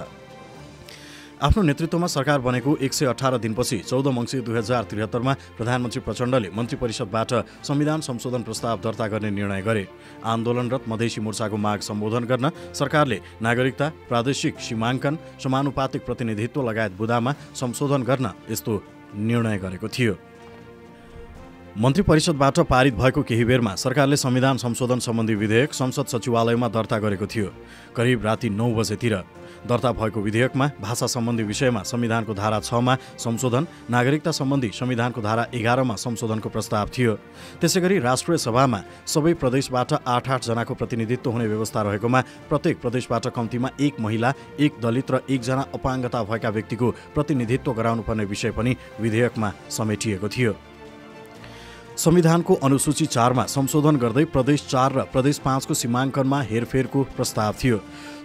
आफ्नो नेतृत्वमा सरकार बनेको 118 दिनपछि 14 मङ्सिर 2073 प्रधानमन्त्री प्रचण्डले मन्त्री परिषदबाट संविधान संशोधन प्रस्ताव दर्ता गर्ने निर्णय गरे। आन्दोलनरत मधेसी मोर्चाको माग सम्बोधन गर्न सरकारले नागरिकता, प्रादेशिक सीमाङ्कन, समानुपातिक प्रतिनिधित्व लगायत बुदामा संशोधन गर्न यस्तो निर्णय गरेको थियो। मन्त्री परिषदबाट पारित भएको केही बेरमा सरकारले संविधान संशोधन सम्बन्धी विधेयक संसद सचिवालयमा दर्ता गरेको थियो। करिब राति 9 बजेतिर दर्ता भएको विधेयकमा भाषा सम्बन्धी विषयमा संविधानको धारा 6 मा संशोधन, नागरिकता सम्बन्धी संविधानको धारा 11 मा संशोधनको प्रस्ताव थियो। त्यसैगरी राष्ट्रिय सभामा सबै प्रदेशबाट 8-8 जनाको प्रतिनिधित्व हुने व्यवस्था रहेकोमा प्रत्येक प्रदेशबाट कम्तीमा 1 महिला, 1 दलित र 1 जना अपाङ्गता भएका व्यक्तिको प्रतिनिधित्व गराउनुपर्ने विषय पनि विधेयकमा समेटिएको थियो। संविधानको अनुसूची 4 मा संशोधन गर्दै प्रदेश 4 र प्रदेश 5 को सीमाङ्कनमा हेरफेरको प्रस्ताव थियो।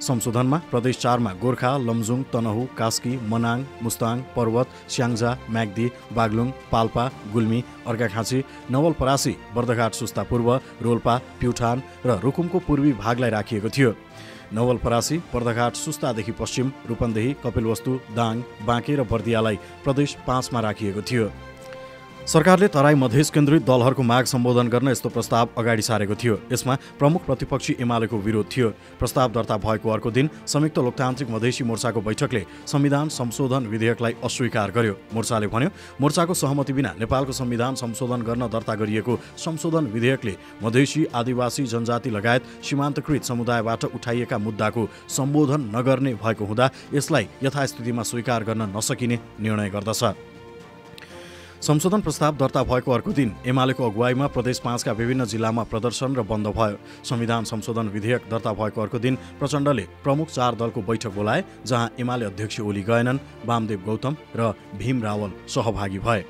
संशोधनमा प्रदेश 4 मा गोर्खा, लमजुङ, तनहु, कास्की, मनाङ, मुस्ताङ, पर्वत, स्याङ्जा, म्याग्दी, बागलुङ, पाल्पा, गुल्मी, अर्घाखाँची, नवलपरासी, बर्दघाट सुस्ता पूर्व, रोल्पा, प्युठान र रुकुमको पूर्वी भागलाई राखिएको थियो। नवलपरासी, बर्दघाट सुस्तादेखि पश्चिम, रूपन्देही, कपिलवस्तु, दाङ, बाँके र बर्दियालाई प्रदेश 5 मा राखिएको थियो। सरकारले तराई मधेस केन्द्रित दलहरूको माग सम्बोधन गर्न यस्तो प्रस्ताव अगाडि सारेको थियो। यसमा प्रमुख प्रतिपक्षी एमालेको विरोध थियो। प्रस्ताव दर्ता भएको अर्को दिन संयुक्त लोकतान्त्रिक मधेसी मोर्चाको बैठकले संविधान संशोधन विधेयकलाई अस्वीकार गर्यो। मोर्चाले भन्यो, मोर्चाको सहमति बिना नेपालको संविधान संशोधन गर्न दर्ता गरिएको संशोधन विधेयकले मधेसी, आदिवासी, जनजाति लगायत सीमान्तकृत समुदायबाट उठाइएका मुद्दाको सम्बोधन नगर्ने भएको हुँदा यसलाई यथास्थितिमा स्वीकार गर्न नसकिने निर्णय गर्दछ। संशोधन प्रस्ताव दर्ता भएको अर्को दिन एमालेको अगुवाईमा प्रदेश 5 का विभिन्न जिल्लामा प्रदर्शन र बन्द भयो। संविधान संशोधन विधेयक दर्ता भएको अर्को दिन प्रचण्डले प्रमुख 4 दलको बैठक बोलाए, जहाँ एमाले अध्यक्ष ओली गएनन्, वामदेव गौतम र भीम रावल सहभागी भए।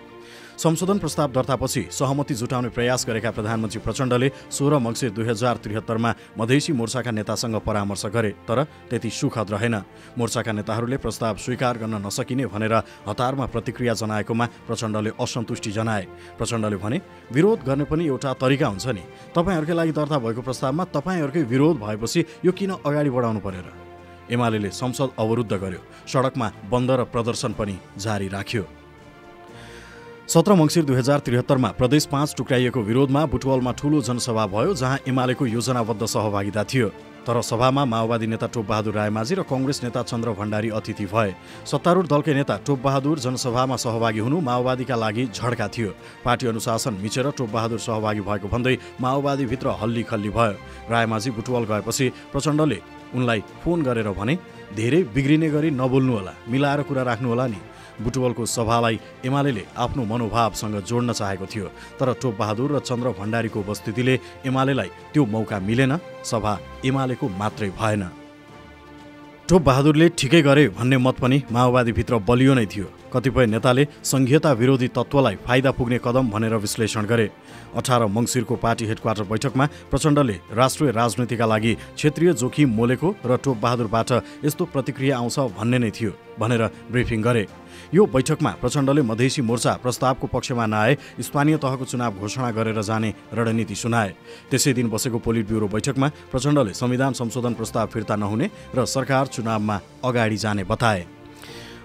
संशोधन प्रस्ताव दर्तापछि सहमति जुटाउने प्रयास गरेका प्रधानमन्त्री प्रचण्डले 16 मङ्सिर 2073 मधेसी मोर्चाका नेतासँग परामर्श गरे, तर त्यति सुखद रहेन। मोर्चाका नेताहरूले प्रस्ताव स्वीकार गर्न नसकिने भनेर हतारमा प्रतिक्रिया जनाएकोमा प्रचण्डले असन्तुष्टि जनाए। प्रचण्डले भने, विरोध गर्ने पनि एउटा तरिका हुन्छ नि। तपाईँहरूकै लागि दर्ता भएको प्रस्तावमा तपाईँहरूकै विरोध भएपछि यो किन अगाडि बढाउनु पर्यो र? एमालेले संसद अवरुद्ध गर्यो। सडकमा बन्द र प्रदर्शन पनि जारी राख्यो। 17 मङ्सिर 2073 मा प्रदेश 5 टुक्राइएको विरोधमा बुटवलमा ठूलो जनसभा भयो, जहाँ एमालेको योजनाबद्ध सहभागिता थियो। तर सभामा माओवादी नेता टोपबहादुर रायमाझी र कांग्रेस नेता चन्द्र भण्डारी अतिथि भए। सत्तारूढ दलकै नेता टोपबहादुर जनसभामा सहभागी हुनु माओवादीका लागि झड्का थियो। पार्टी अनुशासन मिचेर टोपबहादुर सहभागी भएको भन्दै माओवादीभित्र हल्ली खल्ली भयो। रायमाझी बुटवल गएपछि प्रचण्डले उनलाई फोन गरेर भने, धेरै बिग्रिने गरी नबोल्नु होला, मिलाएर कुरा राख्नु होला नि। बुटवलको सभालाई एमाले आफ्नो मनोभावसँग जोड्न चाहेको थियो, तर टोपबहादुर र चन्द्र भण्डारीको उपस्थितिले एमालेलाई त्यो मौका मिलेन। सभा एमालेको मात्रै भएन। टोपबहादुरले ठिकै गरे भन्ने मत पनि माओवादीभित्र बलियो नै थियो। कतिपय नेताले संघीयता विरोधी तत्त्वलाई फाइदा पुग्ने कदम भनेर विश्लेषण गरे। 18 मङ्सिरको पार्टी हेडक्वार्टर बैठकमा प्रचण्डले राष्ट्रिय राजनीतिका लागि क्षेत्रीय जोखिम मोलेको र टोपबहादुरबाट यस्तो प्रतिक्रिया आउँछ भन्ने नै थियो भनेर ब्रिफिङ गरे। यो बैठकमा प्रचण्डले मधेसी मोर्चा प्रस्तावको पक्षमा नआए स्थानीय तहको चुनाव घोषणा गरेर जाने रणनीति सुनाए। त्यसै दिन बसेको पोलिट ब्युरो बैठकमा प्रचण्डले संविधान संशोधन प्रस्ताव फिर्ता नहुने र सरकार चुनावमा अगाडि जाने बताए।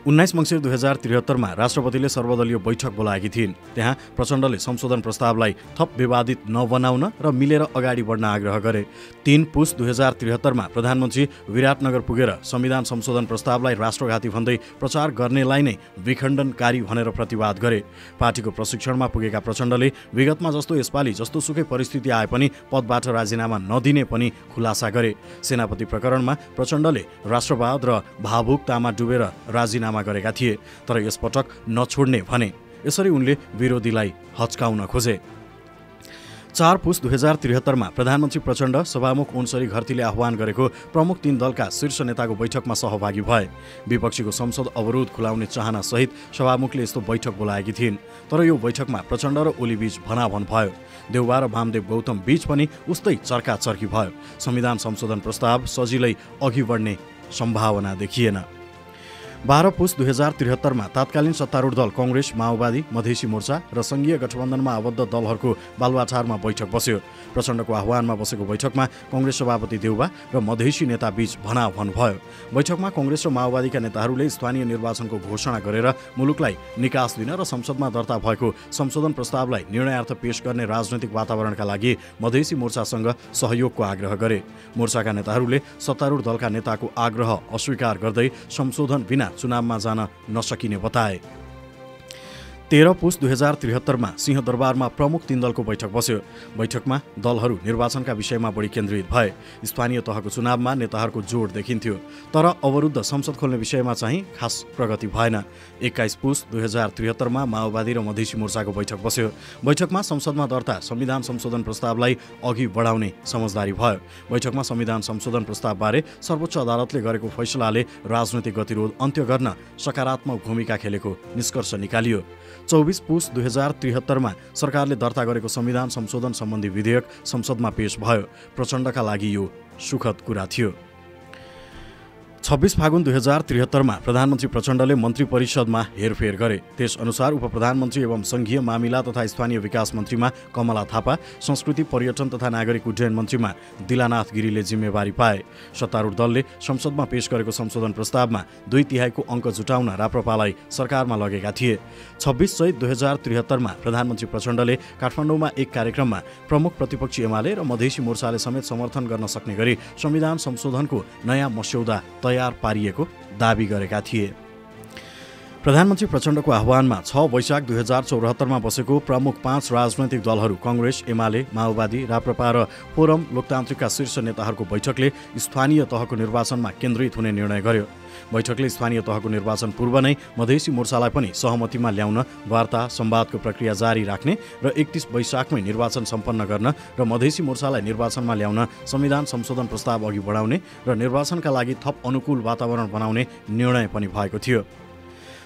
19 मङ्सिर 2073 मा राष्ट्रपतिले सर्वदलीय बैठक बोलाएकी थिइन्। त्यहाँ प्रचण्डले संशोधन प्रस्तावलाई थप विवादित नबनाउन र मिलेर अगाडि बढ्न आग्रह गरे। 3 पुस 2073 मा प्रधानमन्त्री विराटनगर पुगेर संविधान संशोधन प्रस्तावलाई राष्ट्रघाती भन्दै प्रचार गर्नेलाई नै विखण्डनकारी भनेर प्रतिवाद गरे। पार्टीको प्रशिक्षणमा पुगेका प्रचण्डले विगतमा जस्तो यसपालि जस्तो सुकै परिस्थिति आए पनि पदबाट राजीनामा नदिने पनि खुलासा गरे। सेनापति प्रकरणमा प्रचण्डले राष्ट्रवाद र भावुकतामा डुबेर राजीनामा गरेका थिए, तर यसपटक नछोड्ने भने। यसरी उनले विरोधीलाई हच्काउन खोजे। 4 पुस 2073 मा प्रधानमन्त्री प्रचण्ड सभामुख ओन्सरी घरतीले आह्वान गरेको प्रमुख 3 दलका शीर्ष नेताको बैठकमा सहभागी भए। विपक्षीको संसद अवरोध खुलाउने चाहना सहित सभामुखले यस्तो बैठक बोलाएकी थिइन्। तर यो बैठकमा प्रचण्ड र ओली बीच भनाभन भयो। देउवा र वामदेव गौतम बीच पनि उस्तै चर्काचर्की भयो। संविधान संशोधन प्रस्ताव सजिलै अघि बढ्ने सम्भावना देखिएन। 12 पुस 2073 मा तात्कालीन सत्तारूढ दल कांग्रेस, माओवादी, मधेसी मोर्चा र संघीय गठबन्धनमा आबद्ध दलहरूको बालुवाटारमा बैठक बस्यो। प्रचण्डको आह्वानमा बसेको बैठकमा कांग्रेस सभापति देउवा र मधेसी नेता बीच भनाभन भयो। बैठकमा कांग्रेस र माओवादीका नेताहरूले स्थानीय निर्वाचनको घोषणा गरेर मुलुकलाई निकास दिन र संसदमा दर्ता भएको संशोधन प्रस्तावलाई निर्णयार्थ पेश गर्ने राजनैतिक वातावरणका लागि मधेसी मोर्चासँग सहयोगको आग्रह गरे। मोर्चाका नेताहरूले सत्तारूढ दलका नेताको आग्रह अस्वीकार गर्दै संशोधन बिना चुनावमा जान नसकिने बताए। 13 पुस 2073 मा सिंहदरबारमा प्रमुख 3 दलको बैठक बस्यो। बैठकमा दलहरू निर्वाचनका विषयमा बढी केन्द्रित भए। स्थानीय तहको चुनावमा नेताहरूको जोड देखिन्थ्यो, तर अवरुद्ध संसद खोल्ने विषयमा चाहिँ खास प्रगति भएन। 21 पुस 2073 मा माओवादी र मधेसी मोर्चाको बैठक बस्यो। बैठकमा संसदमा दर्ता संविधान संशोधन प्रस्तावलाई अघि बढाउने समझदारी भयो। बैठकमा संविधान संशोधन प्रस्तावबारे सर्वोच्च अदालतले गरेको फैसलाले राजनैतिक गतिरोध अन्त्य गर्न सकारात्मक भूमिका खेलेको निष्कर्ष निकालियो। 24 पुस 2073 मा सरकारले दर्ता गरेको संविधान संशोधन सम्बन्धी विधेयक संसदमा पेश भयो। प्रचण्डका लागि यो सुखद कुरा थियो। 26 फागुन 2073 मा प्रधानमन्त्री प्रचण्डले मन्त्री परिषदमा हेरफेर गरे। त्यसअनुसार उपप्रधानमन्त्री एवं संघीय मामिला तथा स्थानीय विकास मन्त्रीमा कमला थापा, संस्कृति पर्यटन तथा नागरिक उड्डयन मन्त्रीमा दिलानाथ गिरीले जिम्मेवारी पाए। सत्तारूढ दलले संसदमा पेश गरेको संशोधन प्रस्तावमा 2/3 अङ्क जुटाउन राप्रपालाई सरकारमा लगेका थिए। 26 चैत 2073 मा प्रधानमन्त्री प्रचण्डले काठमाडौँमा एक कार्यक्रममा प्रमुख प्रतिपक्षी एमाले र मधेसी मोर्चाले समेत समर्थन गर्न सक्ने गरी संविधान संशोधनको नयाँ मस्यौदा तयार पारिएको दाबी गरेका थिए। प्रधानमन्त्री प्रचण्डको आह्वानमा 6 वैशाख 2074 मा बसेको प्रमुख 5 राजनैतिक दलहरू कांग्रेस, एमाले, माओवादी, राप्रपा र फोरम लोकतान्त्रिकका शीर्ष नेताहरूको बैठकले स्थानीय तहको निर्वाचनमा केन्द्रित हुने निर्णय गर्यो। बैठकले स्थानीय तहको निर्वाचन पूर्व नै मधेसी मोर्चालाई पनि सहमतिमा ल्याउन, वार्ता संवादको प्रक्रिया जारी राख्ने र 31 वैशाखमै निर्वाचन सम्पन्न गर्न र मधेसी मोर्चालाई निर्वाचनमा ल्याउन संविधान संशोधन प्रस्ताव अघि बढाउने र निर्वाचनका लागि थप अनुकूल वातावरण बनाउने निर्णय पनि भएको थियो।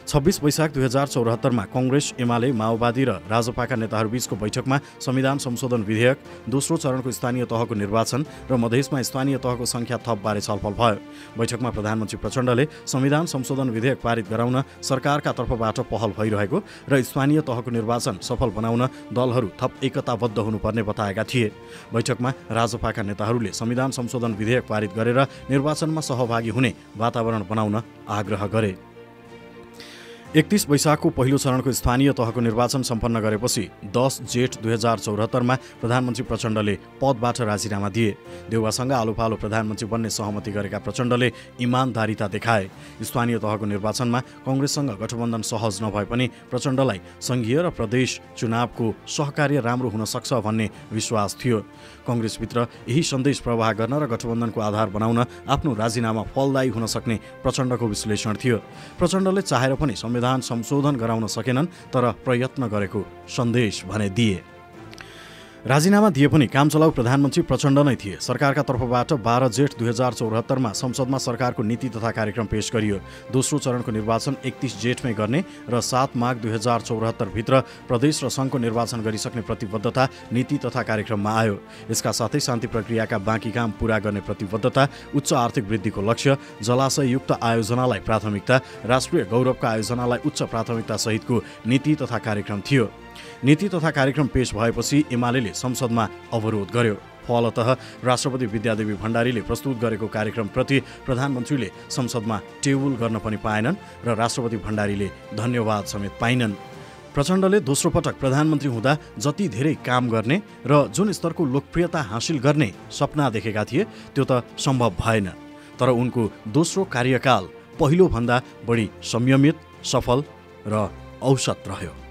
26 वैशाख 2074 मा कांग्रेस, एमाले, माओवादी र राजपाका नेताहरूबीचको बैठकमा संविधान संशोधन विधेयक, दोस्रो चरणको स्थानीय तहको निर्वाचन र मधेसमा स्थानीय तहको संख्या थपबारे छलफल भयो। बैठकमा प्रधानमन्त्री प्रचण्डले संविधान संशोधन विधेयक पारित गराउन सरकारका तर्फबाट पहल भइरहेको र स्थानीय तहको निर्वाचन सफल बनाउन दलहरू थप एकताबद्ध हुनुपर्ने बताएका थिए। बैठकमा राजपाका नेताहरूले संविधान संशोधन विधेयक पारित गरेर निर्वाचनमा सहभागी हुने वातावरण बनाउन आग्रह गरे। 31 वैशाखको पहिलो चरणको स्थानीय तहको निर्वाचन सम्पन्न गरेपछि 10 जेठ 2074मा प्रधानमन्त्री प्रचण्डले पदबाट राजीनामा दिए। देउवासँग आलोपालो प्रधानमन्त्री बन्ने सहमति गरेका प्रचण्डले इमानदारिता देखाए। स्थानीय तहको निर्वाचनमा कङ्ग्रेससँग गठबन्धन सहज नभए पनि प्रचण्डलाई सङ्घीय र प्रदेश चुनावको सहकार्य राम्रो हुन सक्छ भन्ने विश्वास थियो। कङ्ग्रेसभित्र यही सन्देश प्रवाह गर्न र गठबन्धनको आधार बनाउन आफ्नो राजीनामा फलदायी हुन सक्ने प्रचण्डको विश्लेषण थियो। प्रचण्डले चाहेर पनि संविधान संशोधन गराउन सकेनन्, तर प्रयत्न गरेको सन्देश भने दिए। राजीनामा दिए पनि काम चलाउ प्रधानमन्त्री प्रचण्ड नै थिए। सरकारका तर्फबाट 12 जेठ 2074मा संसदमा सरकारको नीति तथा कार्यक्रम पेश गरियो। दोस्रो चरणको निर्वाचन 31 जेठमै गर्ने र 7 माघ 2074 भित्र प्रदेश र सङ्घको निर्वाचन गरिसक्ने प्रतिबद्धता नीति तथा कार्यक्रममा आयो। यसका साथै शान्ति प्रक्रियाका बाँकी काम पूरा गर्ने प्रतिबद्धता, उच्च आर्थिक वृद्धिको लक्ष्य, जलाशययुक्त आयोजनालाई प्राथमिकता, राष्ट्रिय गौरवका आयोजनालाई उच्च प्राथमिकता सहितको नीति तथा कार्यक्रम थियो। नीति तथा कार्यक्रम पेश भएपछि एमाले संसदमा अवरोध गर्यो। फलतः राष्ट्रपति विद्यादेवी भण्डारीले प्रस्तुत गरेको कार्यक्रमप्रति प्रधानमन्त्रीले संसदमा टेबुल गर्न पनि पाएनन् र राष्ट्रपति भण्डारीले धन्यवाद समेत पाइनन्। प्रचण्डले दोस्रो पटक प्रधानमन्त्री हुँदा जति धेरै काम गर्ने र जुन स्तरको लोकप्रियता हासिल गर्ने सपना देखेका थिए त्यो त सम्भव भएन। तर उनको दोस्रो कार्यकाल पहिलोभन्दा बढी संयमित, सफल र औसत रह्यो।